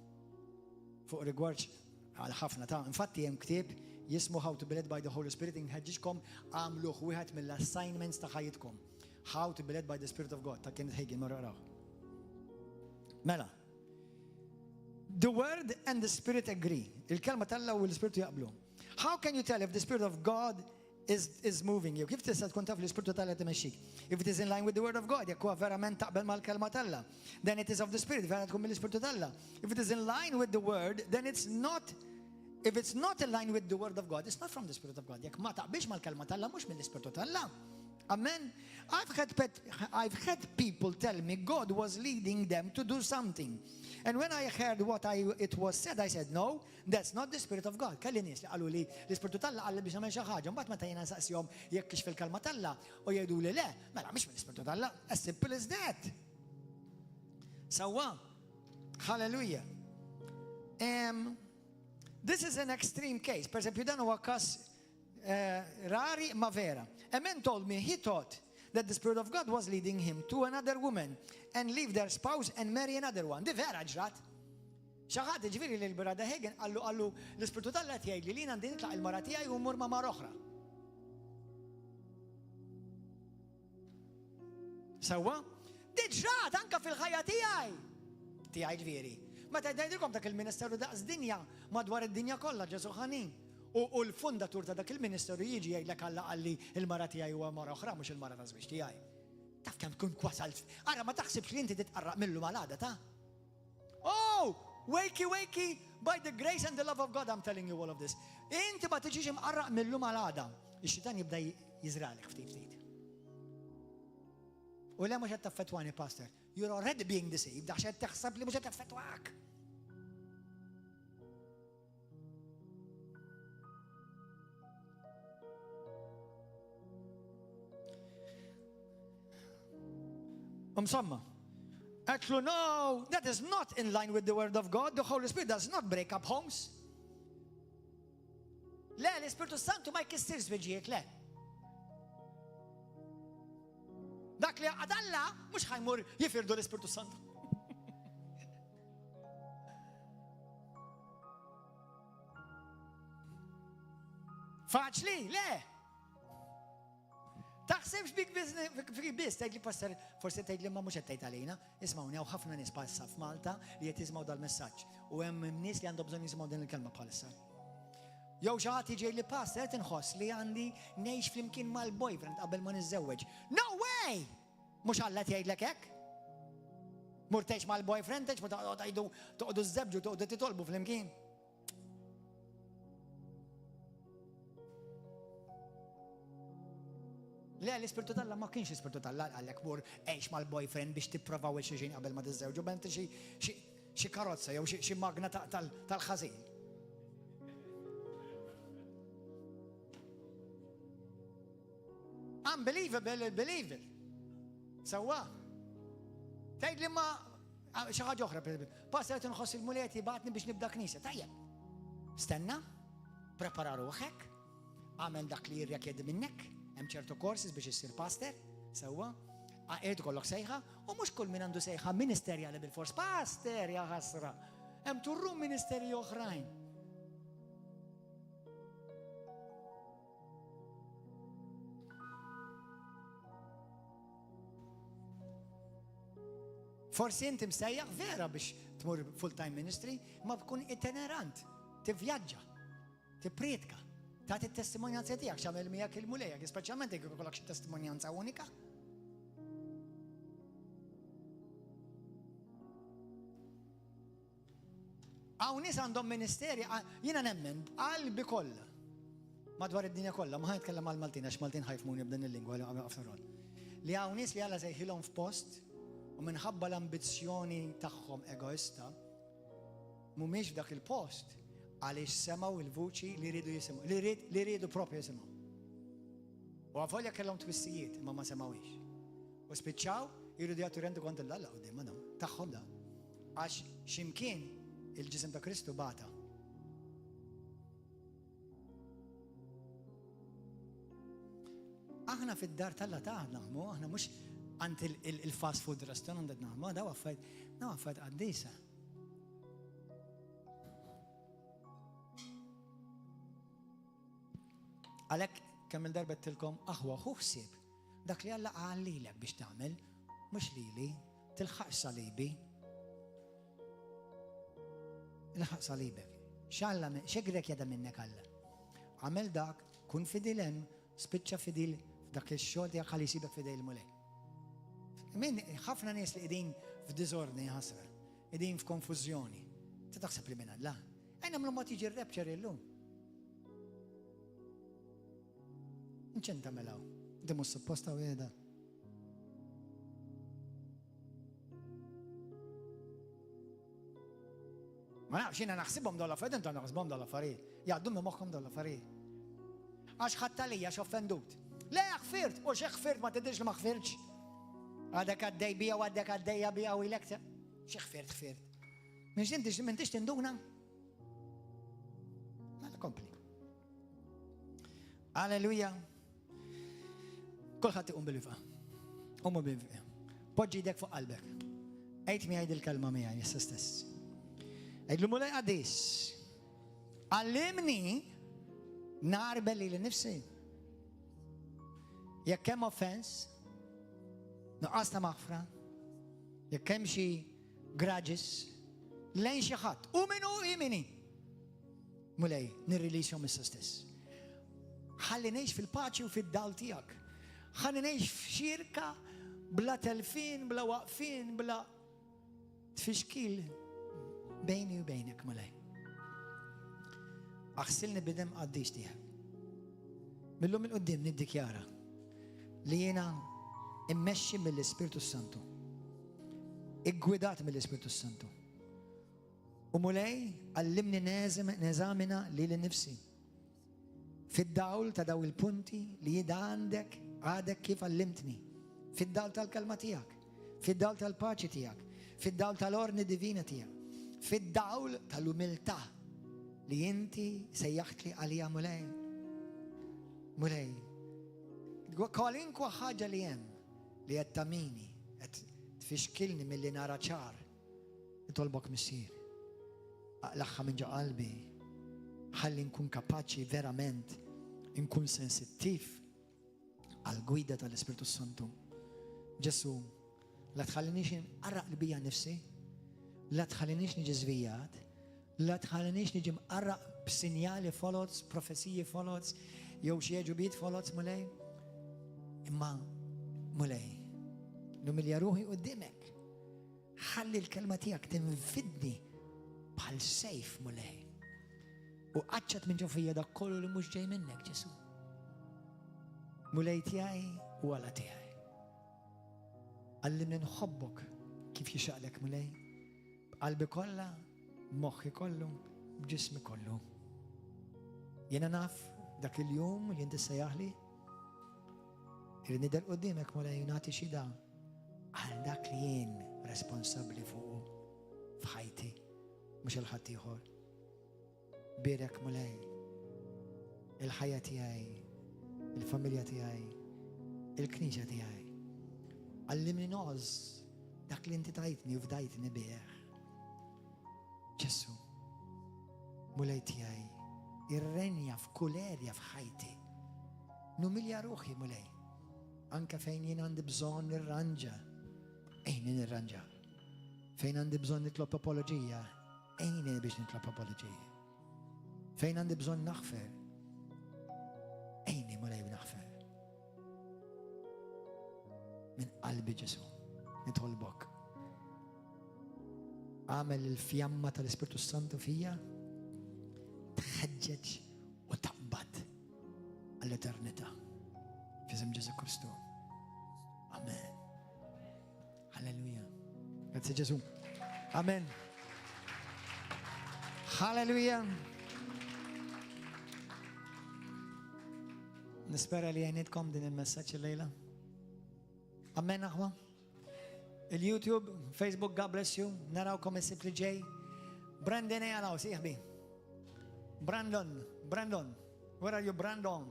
Fuq rigward għal ħafna ta' infatti hemm ktieb jismu How to be led by the Holy Spirit inħeġġiġkom għamluh wieħed mill-assignments ta' ħajjitkom. How to be led by the Spirit of God ta' Kenneth Hagin morru qrawh. Mela, The word and the spirit agree. Il-kelma t'Alla u l-ispirtu jaqblu. How can you tell if the spirit of God is, is moving you? Kif tista' tkun taf l-ispirtu t'Alla timexxik? If it is in line with the word of God, jekk huwa verament taqbel mal-kelma t'Alla, then it is of the spirit, vera tkun mill-ispirtu t'Alla. If it is in line with the word, then it's not If it's not in line with the word of God, it's not from the spirit of God. Jekk ma taqbilx mal-kelma t'Alla, mhux mill-ispirtu t'Alla. Amen. I've had, pet, I've had people tell me God was leading them to do something. And when I heard what I, it was said, I said, no, that's not the Spirit of God. Kelli nies li qalu li l-Ispirtu t'Alla qalli biex nagħmel xi ħaġa. Mbagħad meta jiena nsaqsihom jekk hix fil-kelma t'Alla u jgħidu li le, mela mhix mill-Ispirtu t'Alla. As simple as that. Sewwa. Hallelujah. Um, this is an extreme case. Per esempio, dan huwa każ Eh, rari ma vera. A man told me he thought that the Spirit of God was leading him to another woman and leave their spouse and marry another one. Di vera ġrat. Xi ħadd ġifieri li l-Brother Hagin qallu qallu l-Ispirtu t'Alla qed jgħidli li għandi nitlaq il-mara tiegħi u mmur ma' mara oħra. Sewwa? Di ġrat anka fil-ħajja tiegħi. Tiegħi ġifieri. Meta ngħidilkom dak il-ministeru daqs dinja madwar id-dinja kollha Ġesu ħanin. U l-fundatur ta' dak il-ministeru jiġi jgħidlek Alla qalli il-mara tiegħi huwa mara oħra mhux il-mara ta' żwieġ tiegħi. Taf kemm tkun wasalt. Ara ma taħsibx li inti titqarraq millu mal-għada ta' Oh, wakey, wakey, by the grace and the love of God I'm telling you all of this. Inti ma tiġix imqarraq millu mal-għada. Ix-xitan jibda jiżralek ftit ftit. U le mhux qed taffettwani, pastor. You're already being deceived, għax qed taħseb li mhux qed taffettwak. Insomma, għedtlu no, that is not in line with the word of God. The Holy Spirit does not break up homes. Le, l-Ispirtu Santu ma jkissirx żwiġijiet, le. Dak li għaqqad Alla mhux ħa jmur jifirdu l-Ispirtu Santu. Faċli, le. Taħsibx bik biss, tgħid li pastor, forsi tgħid li ma mhux qed tgħid għalina. Ismgħuni hawn ħafna nies bħalissa f'Malta li qed jisimgħu dal-messaġġ u hemm nies li għandhom bżonn jisimgħu din il-kelma bħalissa. Jew xi ħadd jiġi li pastor qed inħoss li għandi ngħix flimkien mal-boyfriend qabel ma niżżewweġ. No way! Mhux Alla qed jgħidlek hekk? Mur tgħix mal-boyfriend, tgħix ma toqgħodu toqgħodu żżebġu, toqgħodu titolbu flimkien. Le, l-Ispirtu t'Alla ma kienx l-Ispirtu t'Alla għallek mur għix mal-boyfriend biex tipprovaw il-xulxin qabel ma tiżżewġu, bent xi karozza jew xi magna tal-ħażin. Unbelievable, believe it. Sewwa. Tgħid li ma Xi ħaġa oħra, pereżempju, pastor qed inħoss il-Mulej qed jibgħatni biex nibda knisja. Tajjeb. Stenna, prepara ruħek, għamel dak li jirrekjedi minnek, hemm ċertu courses biex issir pastor, sewwa, irid ikollok sejħa, u mhux kull min għandu sejħa ministerjali bil-fors pastor ja ħasra. Hemm turrum ministeri oħrajn. Forsi inti msejjaħ vera biex tmur full-time ministry, ma tkun itinerant, tivvjaġġa, tippriedka, tagħti t-testimonjanza tiegħek x'għamel miegħek il-Mulej, speċjalment jekk ikollok xi testimonjanza unika. Hawn nies għandhom ministeri, jiena nemmen b'qalbi kollha madwar id-dinja kollha, ma ħa nitkellem għal Maltin għax Maltin ħajfmuni b'din il-lingwa li after all. Li hawn nies li Alla sejħilhom f'post u minħabba l-ambizzjoni tagħhom egoista mhumiex f'dak il-post għaliex semgħu il-vuċi li rridu jisimgħu, li rrid li rridu propju jisimgħu. U għavolja kellhom twissijiet imma ma semgħuhiex. U spiċċaw jridu jagħtu rendu kont l-Alla quddiem tagħhom da. Għax x'imkien il-ġisem ta' Kristu bata. Aħna fid-dar tal-la taħna naħmu, aħna mhux għand il-fast food restaurant qed naħmu, daw affarijiet, daw affarijiet qaddisa. Għalhekk kemm il-darba tilkom aħwa ħu ħsieb Dak li Alla qal lilek biex tagħmel, mhux lili, tilħaqx salibi. Ilħaq salibek. X'Alla, x'egrek jada minnek Alla? Għamel dak, kun fidil hemm, spiċċa fidil f'dak ix-xogħol tiegħek ħalli jsibek fidej il-Mulej. Min ħafna nies li qegħdin f'diżordni ħasra, qegħdin f'konfużjoni. Ti taħseb li minn Alla? Ejn nagħmlu mod jiġi r-rapture illum. Nċen tagħmel hawn? Inti mhux suppost hawn qiegħda. Ma nafx jiena naħsibhom dawn l-affarijiet, intom naħsibhom dawn l-affarijiet. Jgħaddu minn moħħkom dawn l-affarijiet. Għax ħadd għalija x'offendut. Le ħfirt, u xi ħfirt ma tidhirx li ma ħfirtx. Għadek għaddej bija u għadek għaddejja bija u ilek. Xi ħfirt ħfirt. Mhux inti m'intix tinduna? Mela kompli. Alleluja. Kulħadd iqum bil-wifa. Qumu bil-wifa. Poġġi jdek fuq qalbek. Għid miegħi dil-kelma miegħi issa stess. Għidlu Mulej qaddis. Għallimni narbel li nifsi. Jekk hemm offens, nuqqas ta' maħfra, jekk hemm xi grudges, lejn xi ħadd, u min hu imini. Mulej, nirrilisjhom issa stess. Ħalli ngħix fil-paċi u fid-dawl tiegħek. Ħalli ngħix f'xirka bla telfien, bla waqfien, bla tfixkil bejni u bejnek, Mulej. Aħsilni bidem qaddis tiegħek. Millum il-qoddim niddikjara li jiena immexxi mill-Ispirtu Santu. Iggwidat mill-Ispirtu Santu. U Mulej, għallimni neżamina lili nnifsi fid-dawl ta' daw il-punti li jida għandek għadek kif għallimtni, fid-dawl tal-kelma tiegħek, fid-dawl tal-paċi tiegħek, fid-dawl tal-ordni divina tiegħek, fid-dawl tal-umiltà li inti sejjaħtli għalija Mulej. Mulej, kwalinkwa ħaġa li hemm li qed tamini, qed tfixkilni milli nara ċar, Nitolbok Missier, aqlagħha minn ġo qalbi, ħalli nkun kapaċi verament inkun sensittiv. għall-gwida tal-Ispirtu Santu. Ġesù, la tħallinix inqarraq li bija nifsi, la tħallinix niġi żvijat, la tħallinix niġi mqarraq b'sinjali foloz, profeziji foloz, jew xi għeġubijiet foloz, Mulej. Imma, Mulej, numilja ruħi quddiemek. Ħalli l-kelma tiegħek tinfidni bħal sejf, Mulej. U qaċċat minn ġo fija dak kollu li mhux ġej minnek, Ġesù. Mulej tiegħi u Alla tiegħi. Għallimni nħobbok kif jixaqlek Mulej, b'qalbi kollha, b'moħħi kollu, b'ġismi kollu. Jiena naf dak il-jum li inti sejjaħli, irrid nidher quddiemek Mulej nagħti xhieda għal dak li jien responsabbli fuqu f'ħajti, mhux għal ħaddieħor. Bierek Mulej il-ħajja tiegħi, il-familja tiegħi, il-knisja tiegħi. Għallimni ngħożż dak li inti tajtni u fdajtni bih. Ġesu, Mulej tiegħi, irrenja f'kull erja f'ħajti. Numilja ruħi, Mulej, anke fejn jien għandi bżonn nirranġa, għinni nirranġa. Fejn għandi bżonn nitlob apoloġija, Għinni biex nitlob apoloġija. Fejn għandi bżonn naħfer, għinni Mulej naħfer. Minn qalbi Ġesu, nitolbok. Għamel il-fjamma tal-Ispirtu Santu fija, tħeġġeġ u taqbad għall-eternità. F'isem Ġesu Kristu. Amen. Halleluja. Grazie Ġesu. Amen. Halleluja. Nispera li għenitkom din il-messaġġ il-lejla. Amen aħwa. Il-YouTube, Facebook, God bless you. Narawkom is-sibt li ġej. Brandon ejja sieħbi. Brandon, Brandon. Where are you, Brandon?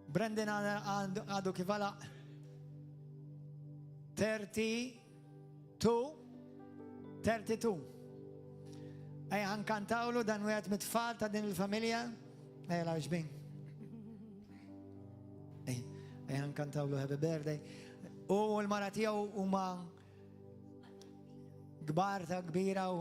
Brandon għadu kif għalaq 32 32 Ejja ħankantawlu dan wieħed mit-tfal ta' din il-familja. Ejja la ġbin. Ejja ħankantawlu happy birthday. U l-mara tiegħu huma kbar ta' kbira u.